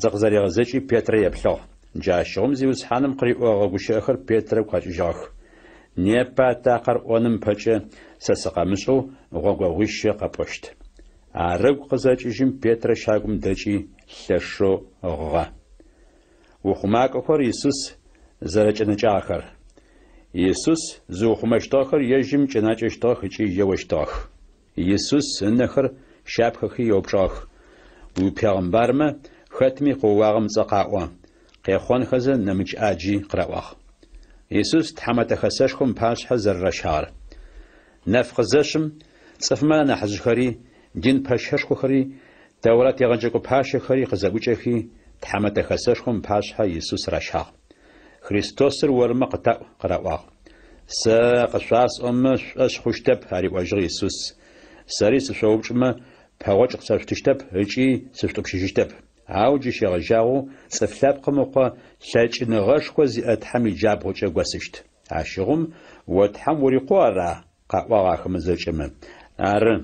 зыкъызэригъэзэкӏи Петрэ еплъыгъ. Джащыгъум Зиусхьаным къыриӏогъэ гущыӏэхэр Петрэ ыгу къэкӏыжьыгъэх. Непэ атакъэр ӏоным ыпэкӏэ сэ сыкъэмышӏэу гъогогъуищэ къэпӏощт. Ар ыгу къызэкӏыжьым Петрэ щагум дэкӏи лъэшэу гъыгъэ. Ухъумакӏохэр Исус зэрэкӏэнэкӏагъэхэр. Исус зыухъумэщтыгъэхэр ежьым кӏэнакӏэщтыгъэх ыкӏи еощтыгъэх. Исус ынэхэр щапхэхи еупчӏыгъэх, Уипегъымбармэ, хэтми къыоуагъэм ыцӏэ къаӏо. Къехъонхэзэ нэмыкӏ ӏаджи къыраӏуагъ. Исус Тхьэмэтэ Хэсэшхом ыпашъхьэ зэрэращагъэр. Нэф къызэшъым, цӏыфмэ анахьыжъхэри, дин пэщэшхохэри, Тэурат егъэджэкӏо пащэхэри къызэӏукӏэхи, Тхьэмэтэ Хэсэшхом ыпашъхьэ Исус ращагъ. Христосыр ормэ къытаӏу, къыраӏуагъ. Сэ къышъуасӏомэ шъушӏошъ хъущтэп, ариӏожьыгъ Исус. Сэри сышъоупчӏымэ, пэгъокӏ къысэшъутыщтэп ыкӏи сышъутӏупщыжьыщтэп. Ау джы щегъэжьагъэу Цӏыф Лъэпкъым Ыкъо лъэкӏыныгъэшхо зиӏэ Тхьэм иджабгъукӏэ госыщт. Ащыгъум о Тхьэм ури Къу ара? къаӏуагъ ахэмэ зэкӏэмэ. Ары,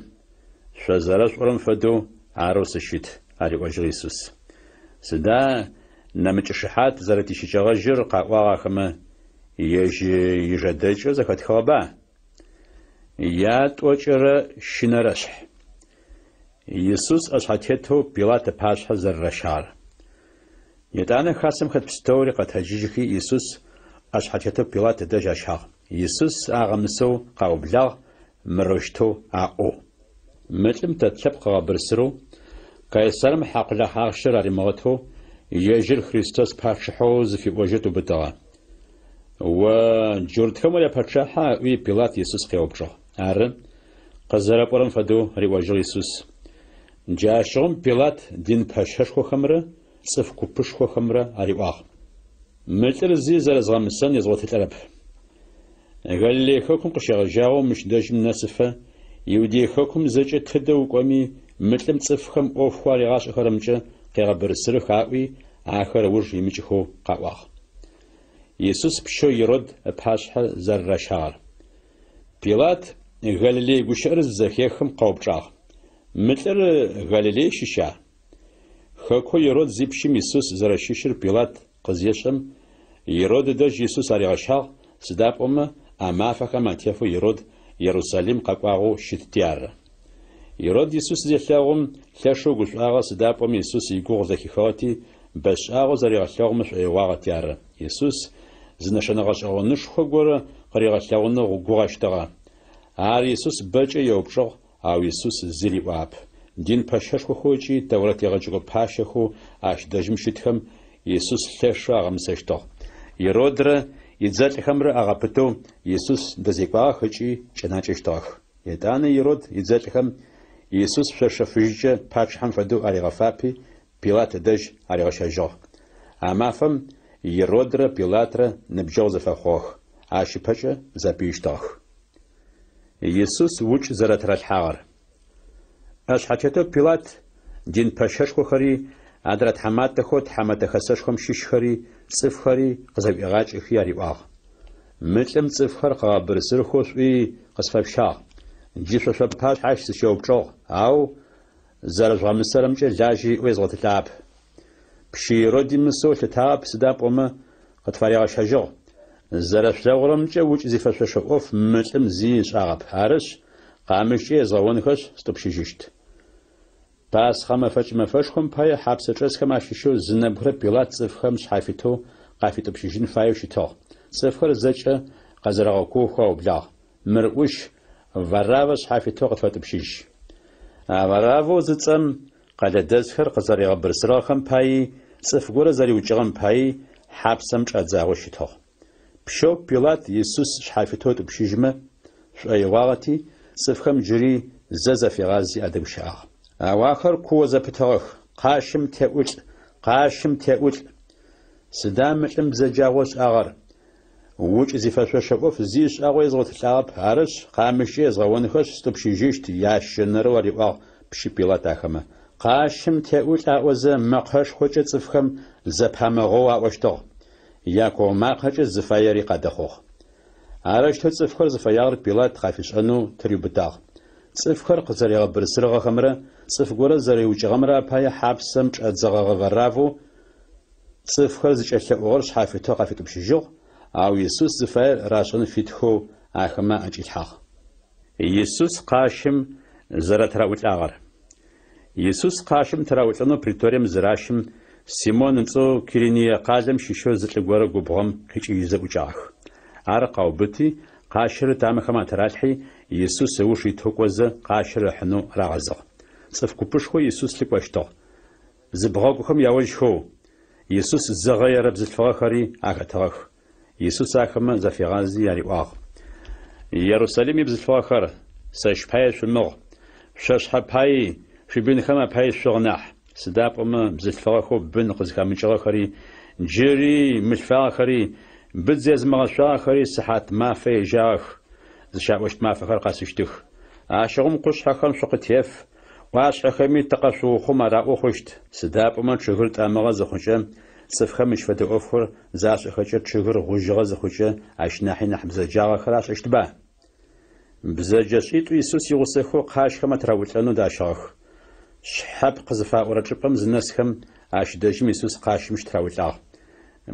шъо зэрэшъуӏорэм фэдэу арэу сыщыт, ариӏожьыгъ Исус. Сыда нэмыкӏ шыхьат зэрэтищыкӏэгъэжьыр, къаӏуагъ ахэмэ, ежь ижэдэкӏэу зэхэтхыгъэба? Ятӏокӏырэ щынэрэшъхь. Исус ӏэшъхьэтетэу Пилат ыпашъхьэ зэрэращагъэр. Етӏанэ хасэм хэт пстэури къэтэджыжьхи Исус ӏэшъхьэтетэу Пилат ыдэжь ащагъ. Исус агъэмысэу къаублагъ мырэущтэу аӏоу. Мы лӏым тэ тлъэпкъ ыгъэбырсырэу, Кайсарым хьакъулахь ахъщэр аримыгъэтэу, ежьыр Христос пачъыхьэу зыфиӏожьэу тыубытыгъэ. О джуртхэм уряпэчъахьа? ыӏуи, Пилат Исус къеупчӏыгъ. Ары, къызэрэпӏорэм фэдэу, риӏожьыгъ Исус. Джащыгъум Пилат дин пэщэшхохэмрэ цӏыф купышхохэмрэ ариӏуагъ. Мы лӏыр зи зэрэзгъэмысэн езгъотылӏэрэп. Галилей хэкум къыщегъэжьагъэу мыщ дэжьым нэсыфэ, Иудей хэкум зэкӏэ тыдэ укӏоми, мы лӏым цӏыфхэм ӏофхэу аригъашӏэхэрэмкӏэ къегъэбырсырых аӏуи, ахэр ыуж имыкӏыхэу къаӏуагъ. Исус пщэу Ирод ыпашъхьэ зэрэращагъэр. Пилат Галилей гущыӏэр зызэхехым къэупчӏагъ, Мы лӏыр Галилей щыща? Хэкоу Ирод зипщым Исус зэрэщыщыр Пилат къызешӏэм, Ирод ыдэжь Исус аригъэщагъ, сыда пӏомэ а мафэхэм атефэу Ирод Ерусалим къэкӏуагъэу щытти ары. Ирод Исус зелъэгъум, лъэшэу гушӏуагъэ, сыда пӏомэ Исус игугъу зэхихыгъэти, бэшӏагъэу зэригъэлъэгъумэ шӏоигъуагъэти ары. Исус зы нэшэнэ гъэшӏэгъонышхо горэ къыригъэлъэгъунэу гугъэщтыгъэ. Ар Исус бэкӏэ еупчӏыгъ, Ау Исус зи риӏуагъэп. Дин пэщэшхохэу ыкӏи Тэурэт егъэджэкӏо пащэхэу ащ дэжьым щытхэм Исус лъэшэу агъэмысэщтыгъ. Иродрэ идзэлӏхэмрэ агъэпытэу Исус дэзекӏуагъэх ыкӏи кӏэнакӏэщтыгъэх. Етӏанэ Ирод идзэлӏхэм Исус шъошэ фыжькӏэ пачъыхьэм фэдэу аригъэфапи, Пилат ыдэжь аригъэщэжьыгъ. А мафэм Иродрэ Пилатрэ ныбджэгъу зэфэхъугъэх, ащ ыпэкӏэ зэпыищтыгъэх. Исус укӏ зэрэтыралъхьагъэр. ӏэшъхьэтетэу Пилат дин пэщэшхохэри, адрэ тхьаматэхэу Тхьэмэтэ Хэсэшхом щыщхэри, цӏыфхэри къызэӏуигъакӏэхи ариӏуагъ, Мы лӏым цӏыфхэр къыгъэбырсырхэу шъуӏуи къысфэшъущагъ. Джы шъо шъуапашъхьэ ащ сыщеупчӏыгъ, ау зэрэжъугъэмысэрэмкӏэ лажьэ иӏэу езгъотылӏагъэп. Пщы Ироди мысэу ылъытагъэп, сыда пӏомэ къытфаригъэщэжьыгъ. Зэрэшъулъэгъурэмкӏэ, укӏ зифэшъошэ ӏоф мы лӏым зи ышӏагъэп. Арышъ, къамыщкӏэ езгъэонхэшъ, стӏупщыжьыщт. Пасхъэ мэфэкӏ мэфэшхом пае хьапсэчӏэсхэм ащыщэу зы нэбгырэ Пилат цӏыфхэм шъхьафитэу къафитӏупщыжьын фаеу щытыгъ. Цӏыфхэр зэкӏэ къэзэрэгъэкуохэу аублагъ. Мыр ӏущ, Вараввэ шъхьафитэу къытфэтӏупщыжь. А Вараввэу зыцӏэм Къэлэдэсхэр къызэригъэбырсырыгъэхэм паий, цӏыф горэ зэриукӏыгъэм паий хьапсэм чӏадзагъэу щытыгъ. Пщэу Пилат Исус шъхьафитэу ытӏупщыжьмэ шӏоигъуагъэти, цӏыфхэм джыри зэ зафигъази адэгущыӏагъ. Ау ахэр куо зэпытыгъэх, Къащым теӏулӏ! Къащым теӏулӏ! Сыда мы лӏым бзэджагъэу ышӏагъэр? Укӏ зифэшъошэ ӏоф зи ышӏагъэу езгъотылӏагъэп, арышъ, къамыщкӏэ езгъэонхэшъ, стӏупщыжьыщт, ящэнэрэу ариӏуагъ пщы Пилат ахэмэ. Къащым теӏулӏ аӏозэ, мэкъэшхокӏэ цӏыфхэм зэпамыгъэоу аӏощтыгъ. Якуо макъэкӏэ зыфаери къадэхъугъ. Арэущтэу цӏыфхэр зыфэягъэр Пилат къафишӏэнэу тыриубытагъ. Цӏыфхэр къызэригъэбырсырыгъэхэмрэ цӏыф горэ зэриукӏыгъэмрэ апае хьапсэм чӏадзэгъэгъэ Вараввэу цӏыфхэр зыкӏэлъэӏугъэр шъхьафитэу къафитӏупщыжьыгъ, ау Исус зыфаер рашӏэн фитхэу ахэмэ аӏэкӏилъхьагъ. Исус къащым зэрэтыраӏулӏагъэр. Исус къащым тыраӏулӏэнэу преторием зыращым, Симон ыцӏэу Кириние къалэм щыщэу зы лӏы горэ губгъом къикӏыжьызэ ӏукӏагъэх. Ар къаубыти, къащыр ытамэхэм атыралъхьи, Исус ыуж итэу кӏозэ, къащыр ыхьынэу рагъэзыгъ. Цӏыф купышхо Исус лъыкӏощтыгъ. Зыбгъэгухэм яожьхэу, Исус зыгъэерэ бзылъфыгъэхэри ахэтыгъэх. Исус ахэмэ зафигъази ариӏуагъ, Ерусалим ибзылъфыгъэхэр, сэщ пае шъумыгъ, шъо шъхьэ паий, шъуибынхэм апаий шъугъ нахь, сыда пӏомэ бзылъфыгъэхэу бын къызхэмыкӏыгъэхэри, джыри мылъфагъэхэри, быдз езымыгъэшъуагъэхэри сыхьат мафэ ежагъэх зыщаӏощт мафэхэр къэсыщтых. Ащыгъум къушъхьэхэм шъукъытеф, ӏуашъхьэхэми тыкъэшъуухъум араӏоу хъущт, сыда пӏомэ чъыгыр тӏэмыгъэ зыхъукӏэ, цӏыфхэм мыщ фэдэ ӏофхэр зашӏэхэкӏэ чъыгыр гъужьыгъэ зыхъукӏэ ащ нахьи нахь бзэджагъэхэр ашӏэщтба? Бзэджэшӏитӏу Исус игъусэхэу къащхэм атыраӏулӏэнэу дащыгъэх. Шъхьэпкъ зыфаӏорэ чӏыпӏэм зынэсхэм, ащ дэжьым Исус къащым щытыраӏулӏагъ.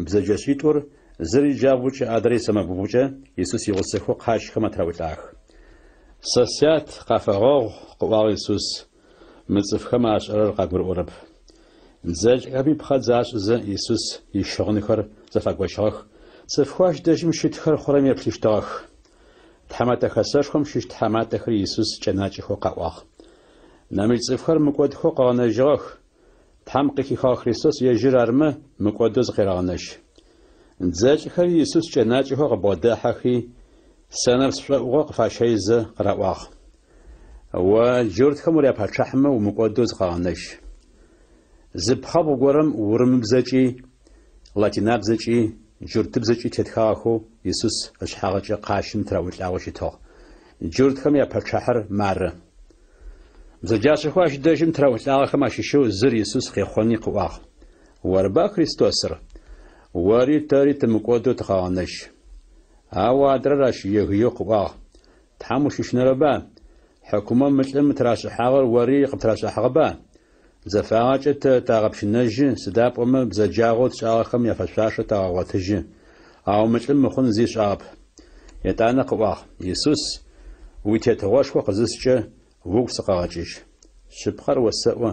Бзэджэшӏитӏур, зыр иджабгъукӏэ, адрэр исэмэгубгъукӏэ, Исус игъусэхэу къащхэм атыраӏулӏагъэх. Сэ Сят, къафэгъэгъу, къыӏуагъ Исус, мы цӏыфхэм ашӏэрэр къагурыӏорэп. Дзэлӏхэми пхъэдз ашӏызэ, Исус ищыгъынхэр зэфагощыгъэх, цӏыфхэу ащ дэжьым щытхэр хъурэм еплъыщтыгъэх. Тхьэмэтэ Хэсэшхом щыщ тхьаматэхэри Исус кӏэнакӏэхэу къаӏуагъ. Нэмыкӏ цӏыфхэр мыкӏодхэу къыгъэнэжьыгъэх, Тхьэм къыхихыгъэ Христос ежьыр армэ, мыкӏодэу зыкъерэгъэнэжь. Дзэлӏхэри Исус кӏэнакӏэхэу къыбгъодахьэхи, сэнэпс шӏоӏугъэ къыфащэйзэ къыраӏуагъ, О джуртхэм уряпачъыхьмэ, умыкӏодэу зыкъэгъэнэжь. Зы пхъэбгъу горэм урымыбзэкӏи, латинабзэкӏи, джуртыбзэкӏи тетхагъэхэу Исус ышъхьагъэкӏэ къащым тыраӏулӏагъэу щытыгъ, Джуртхэм япачъыхьэр мары. Бзэджашӏэхэу ащ дэжьым тыраӏулӏагъэхэм ащыщэу зыр Исус къехъони къыӏуагъ, Орба Христосыр? Ори тэри тымыкӏодэу тыкъэгъэнэжь. Ау адрэр ащ егыеу къыӏуагъ, Тхьэм ущыщынэрэба? Хьыкумэу мы лӏым тырашӏыхьагъэр ори къыптырашӏыхьагъэба? Зэфагъэкӏэ тэ тагъэпщынэжьы, сыда пӏомэ бзэджагъэу тшӏагъэхэм яфэшъуашэ тагъэгъотыжьы. Ау мы лӏым мыхъун зи ышӏагъэп. Етӏанэ къыӏуагъ, Исус, уитетыгъошхо къызыскӏэ, угу сыкъэгъэкӏыжь. Шъыпкъэр осэӏо,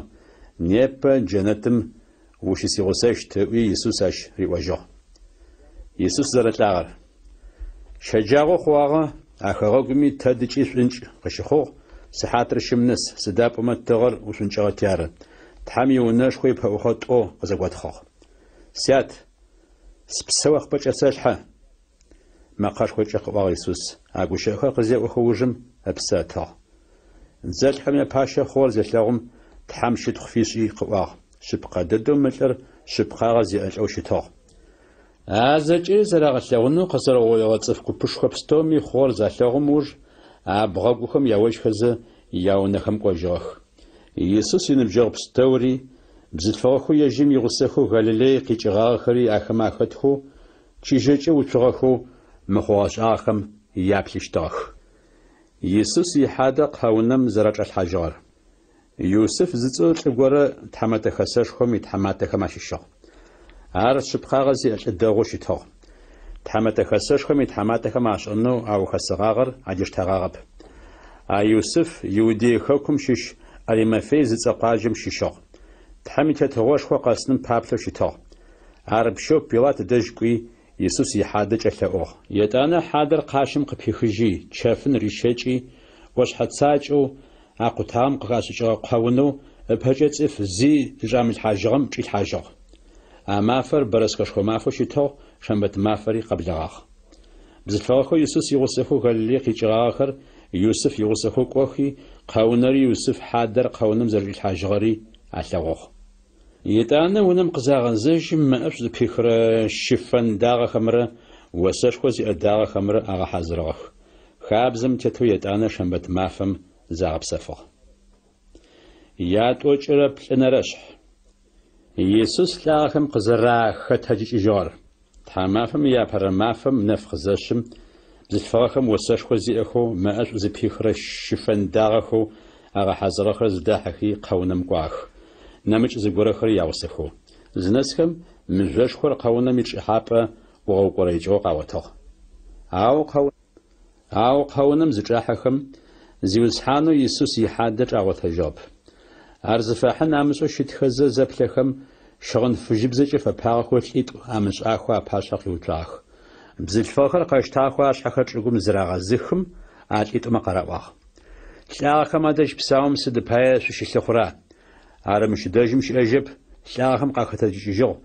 непэ джэнэтым ущысигъусэщт, ыӏуи Исус ащ риӏожьыгъ. Исус зэрэлӏагъэр. Щэджагъо хъугъагъэ, а хэгъэгуми тэдыкӏи шӏункӏ къыщыхъугъ, сыхьатыр щым нэс, сыда пӏомэ тыгъэр ушӏункӏыгъэти ары. Тхьэм иунэшхо ипэӏухъо тӏо къызэготхъыгъ. Сят, спсэ о къыпӏэкӏэсэлъхьэ! Мэкъэшхокӏэ къыӏуагъ Исус, а гущыӏэхэр къызеӏохэ ужым ыпсэ ытыгъ. Дзэлӏхэм япащэ хъугъэр зелъэгъум, Тхьэм щытхъу фишӏи къыӏуагъ, Шъыпкъэ дэдэу мы лӏыр шъыпкъагъэ зиӏэ лӏэу щытыгъ. А зэкӏэри зэрагъэлъэгъунэу къэзэрэугъоигъэ цӏыф купышхо пстэуми хъугъэр залъэгъум ыуж, абгъэгухэм яожьхэзэ, яунэхэм кӏожьыгъэх. Исус иныбджэгъу пстэури, бзылъфыгъэхэу ежьым игъусэхэу Галилей къикӏыгъагъэхэри ахэмэ ахэтхэу, чыжьэкӏэ уцугъэхэу мы хъугъэ-шӏагъэхэм яплъыщтыгъэх. Исус ихьадэ къэунэм зэрэчӏалъхьажьыгъэр. Юсыф зыцӏэу лӏы горэ Тхьэмэтэ Хэсэшхом итхьаматэхэм ащыщыгъ. Ар шъыпкъагъэ зиӏэ лӏы дэгъоу щытыгъ. Тхьэмэтэ Хэсэшхом итхьаматэхэм ашӏэнэу аухэсыгъагъэр адиштэгъагъэп. А Юсыф Иудей хэкум щыщ Аримафей зыцӏэ къуаджэм щыщыгъ. Тхьэм и Тетыгъошхо къэсыным паплъэу щытыгъ. Ар пщэу Пилат дэжь кӏуи, Исус ихьадэ кӏэлъэӏугъ. Етӏанэ хьадэр къащым къыпихыжьи, чэфын рищэкӏи, ӏошъхьэ цакӏэу а къутагъэм къыхашӏыкӏыгъэ къэунэу ыпэкӏэ цӏыф зи зычӏамылъхьажьыгъэм чӏилъхьажьыгъ. А мафэр бэрэскэшхо мафэу щытыгъ, шэмбэт мафэри къэблэгъагъ. Бзылъфыгъэхэу Исус игъусэхэу Галилей къикӏыгъагъэхэр Юсыф игъусэхэу кӏохи, къэунэри Юсыф хьадэр къэунэм зэрэчӏилъхьажьыгъэри алъэгъугъ. Етӏанэ унэм къызагъэзэжьым, мэӏэшӏу зыпихырэ щыфэн дагъэхэмрэ осэшхо зиӏэ дагъэхэмрэ агъэхьазырыгъэх. Хабзэм тетэу етӏанэ шэмбэт мафэм загъэпсэфыгъ. Ятӏокӏырэ плӏэнэрэшъхь. Исус лӏагъэхэм къызэрахэтэджыкӏыжьыгъэр. Тхьамафэм иапэрэ мафэм нэф къызэшъым, бзылъфыгъэхэм осэшхо зиӏэхэу мэӏэшӏу зыпихырэ щыфэн дагъэхэу агъэхьазырыгъэхэр зыдахьыхи къэунэм кӏуагъэх, нэмыкӏ зыгорэхэри ягъусэхэу. Зынэсхэм, мыжъошхор къэунэм ичӏэхьапӏэ ӏугъэукӏорэикӏыгъэу къагъотыгъ. Ау Ау къэунэм зычӏахьэхэм, Зиусхьанэу Исус ихьадэ чӏагъотэжьыгъэп. Ар зыфахьын амышӏэу щытхэзэ зэплъэхэм, щыгъын фыжьыбзэкӏэ фэпагъэхэу лӏитӏу амышӏахэу апашъхьэ къиуцуагъэх. Бзылъфыгъэхэр къэщтагъэхэу ашъхьэхэр чӏыгум зырагъэзыхым, а лӏитӏумэ къараӏуагъ. Лӏагъэхэм адэжь псаум сыд пае шъущылъыхъура? Ар мыщ дэжьым щыӏэжьэп, лӏагъэхэм къахэтэджыкӏыжьыгъ.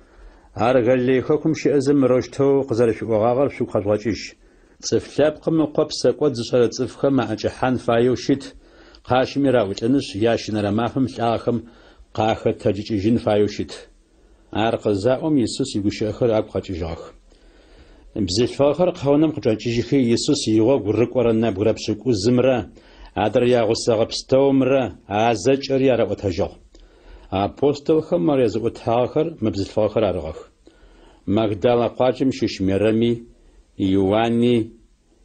Ар Галилей хэкум щыӏэзэ мырэущтэу къызэрэшъуиӏогъагъэр шъугу къэжъугъэкӏыжь. Цӏыф Лъэпкъым Ыкъо псэкӏод зышӏэрэ цӏыфхэм аӏэкӏэхьан фаеу щыт, къащыми раӏулӏынышъ, ящэнэрэ мафэм лӏагъэхэм къахэтэджыкӏыжьын фаеу щыт. Ар къызаӏом, Исус игущыӏэхэр агу къэкӏыжьыгъэх. Бзылъфыгъэхэр къэунэм къычӏэкӏыжьыхи, Исус игъогу рыкӏорэ нэбгырэ пшӏыкӏузымрэ адрэ ягъусэгъэ пстэумрэ а зэкӏэри араӏотэжьыгъ. Апостолхэм ар языӏотагъэхэр мы бзылъфыгъэхэр арыгъэх. Магдалэ къуаджэм щыщ Мерэми, Иуани,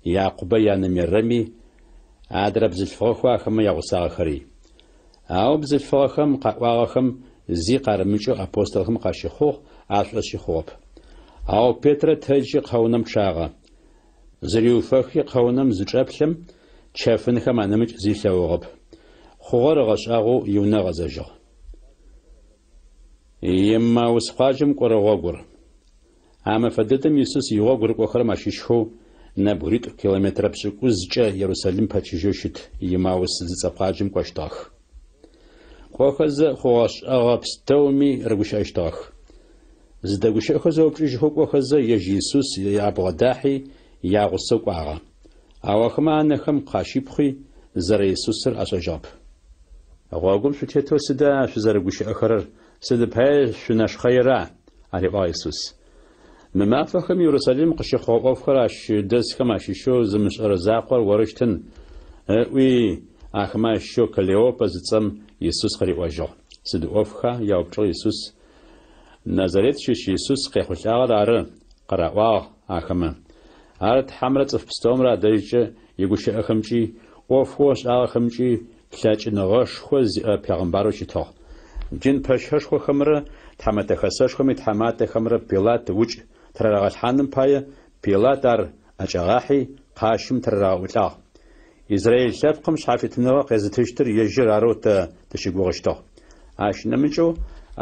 Якъубэ янэ Мерэми, адрэ бзылъфыгъэхэу ахэмэ ягъусагъэхэри. Ау бзылъфыгъэхэм къаӏуагъэхэм зи къарымыкӏэу апостолхэм къащыхъугъ, ашӏошъи хъугъэп. Ау Петрэ тэджи къэунэм чъагъэ. Зыриуфэхи къэунэм зычӏэплъэм, чэфынхэм анэмыкӏ зи ылъэгъугъэп. Хъугъэр ыгъэшӏагъоу иунэ ыгъэзэжьыгъ. Еммаус къуаджэм кӏорэ гъогур. А мэфэ дэдэм Исус игъогу рыкӏохэрэм ащыщхэу нэбгыритӏу километрэ пшӏыкӏузкӏэ Ерусалим пэчыжьэу щыт Еммаус зыцӏэ къуаджэм кӏощтыгъэх. Кӏохэзэ, хъугъэ-шӏэгъэ пстэуми рыгущыӏэщтыгъэх. Зыдэгущыӏэхэу зэупчӏыжьхэу кӏохэзэ, ежь Исус абгъэдахьи, ягъусэу кӏуагъэ. Ау ахэмэ анэхэм къащипхъуи, зэрэ-Исусыр ашӏэжьыгъэп. Гъогум шъутетэу сыда шъузэрыгущыӏэхэрэр, сыд пае шъунэшхъэира? ариӏуагъ Исус. Мы мафэхэм Ерусалим къыщыхъугъэ ӏофхэр ащ дэсхэм ащыщэу зымышӏэрэ закъор орыщтын, ыӏуи, ахэмэ ащыщэу Клеопэ зыцӏэм Исус къыриӏожьыгъ. Сыд ӏофха? яупчӏыгъ Исус. Назарет щыщ Исус къехъулӏагъэр ары, къыраӏуагъ ахэмэ. Ар Тхьэмрэ цӏыф пстэумрэ адэжькӏэ игущыӏэхэмкӏи, ӏофэу ышӏагъэхэмкӏи лъэкӏыныгъэшхо зиӏэ пегъымбарэу щытыгъ. Дин пэщэшхохэмрэ Тхьэмэтэ Хэсэшхом итхьаматэхэмрэ Пилат укӏ тырарагъэлъхьаным пае Пилат ар ӏэкӏагъахьи, къащым тырарагъэӏулӏагъ. Израил лъэпкъым шъхьафитыныгъэ къезытыщтыр ежьыр арэу тэ тыщыгугъыщтыгъ. Ащ нэмыкӏэу,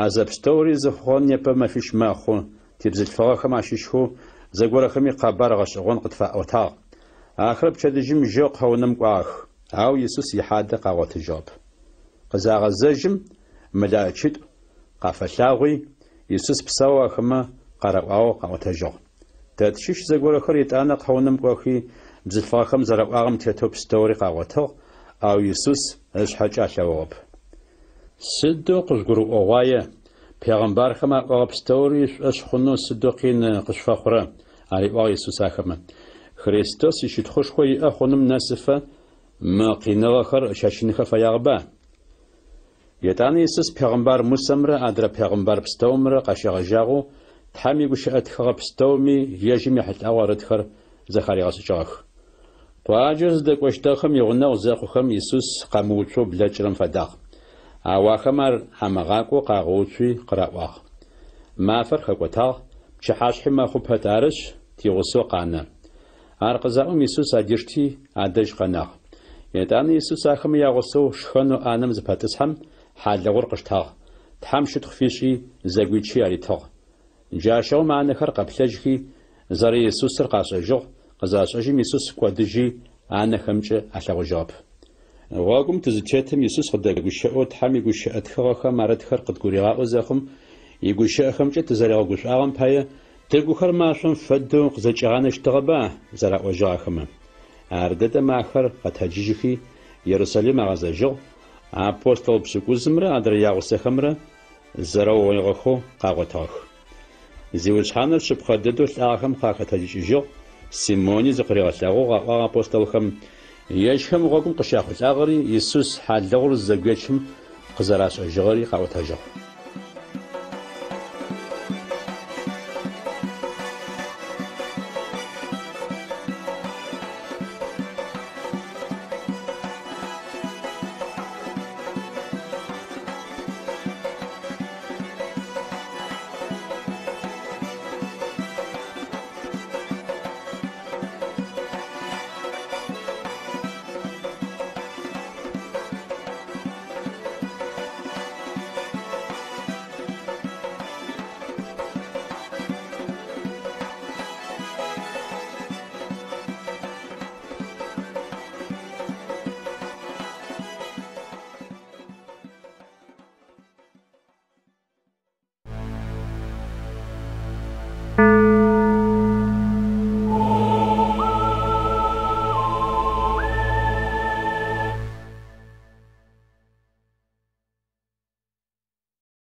а зэпстэури зыхъугъэр непэ мэфищ мэхъу, тибзылъфыгъэхэм ащыщхэу зэгорэхэми къэбар гъэшӏэгъон къытфаӏотагъ. Ахэр пчэдыжьым жьэу къэунэм кӏуагъэх, ау Исус ихьадэ къагъотыжьыгъэп. Къызагъэзэжьым, мэлэӏичитӏу къафэлъагъуи, Исус псаоу ахэмэ къараӏуагъэу къаӏотэжьыгъ. Тэ тщыщ зэгорэхэр етӏанэ къэунэм кӏохи, бзылъфыгъэхэм зэраӏуагъэм тетэу пстэури къагъотыгъ, ау Исус ышъхьэкӏэ алъэгъугъэп. Сыдэу къыжъугурыӏогъуае, пегъэмбархэм аӏогъэ пстэури шъушӏошъ хъунэу сыдэу къин къышъуфэхъурэ, ариӏуагъ Исус ахэмэ. Христос ищытхъушхо иӏэ хъуным нэсыфэ мы къиныгъэхэр ыщэчынхэ фэягъэба? Етӏанэ Исус пегъымбар Мусэмрэ адрэ пегъымбар пстэумрэ къащегъэжьагъэу Тхьэм игущыӏэ тхыгъэ пстэуми ежьым ехьылӏагъэу арытхэр зэхаригъэшӏыкӏыгъэх. Къуаджэу зыдэкӏощтыгъэхэм игъунэгъу зэхъухэм Исус къэмыуцоу блэкӏырэм фэдагъ. Ау ахэм ар амыгъакӏоу къагъэуцуи къыраӏуагъ. Мафэр хэкӏотагъ, пчыхьашъхьи мэхъу пэт, арышъ, тигъусэу къанэ. Ар къызаӏом Исус адишти, адэжь къэнагъ. Етӏанэ Исус ахэмэ ягъусэу шхэнэу ӏанэм зыпэтӏысхьэм, хьалыгъур къыштагъ, Тхьэм щытхъу фишӏи, зэгуичи аритыгъ. Джащыгъум анэхэр къэплъэжьхи, зэрэИсусыр къашӏэжьыгъ, къызашӏэжьым Исус кӏодыжьи, анэхэмкӏэ алъэгъужьыгъэп. Гъогум тызытетым Исус къыдэгущыӏэу Тхьэм игущыӏэ тхыгъэхэм арытхэр къыдгуригъаӏо зэхъум, игущыӏэхэмкӏэ тызэригъэгушӏуагъэм пае Тыгухэр машӏом фэдэу къызэкӏигъанэщтыгъэба? зэраӏожьыгъ ахэмэ. Ардэдэм ахэр къэтэджыжьыхи, Ерусалим агъэзэжьыгъ, апостол пшӏыкӏузымрэ адрэ ягъусэхэмрэ зэрэугъоигъэхэу къагъотыгъэх. Зиусхьаныр шъыпкъэ дэдэу лӏагъэхэм къахэтэджыкӏыжьыгъ, Симони зыкъыригъэлъэгъугъ, аӏуагъ апостолхэм. Ежьхэм гъогум къыщяхъулӏагъэри Исус хьалыгъур зызэгуечым къызэрашӏэжьыгъэри къаӏотэжьыгъ.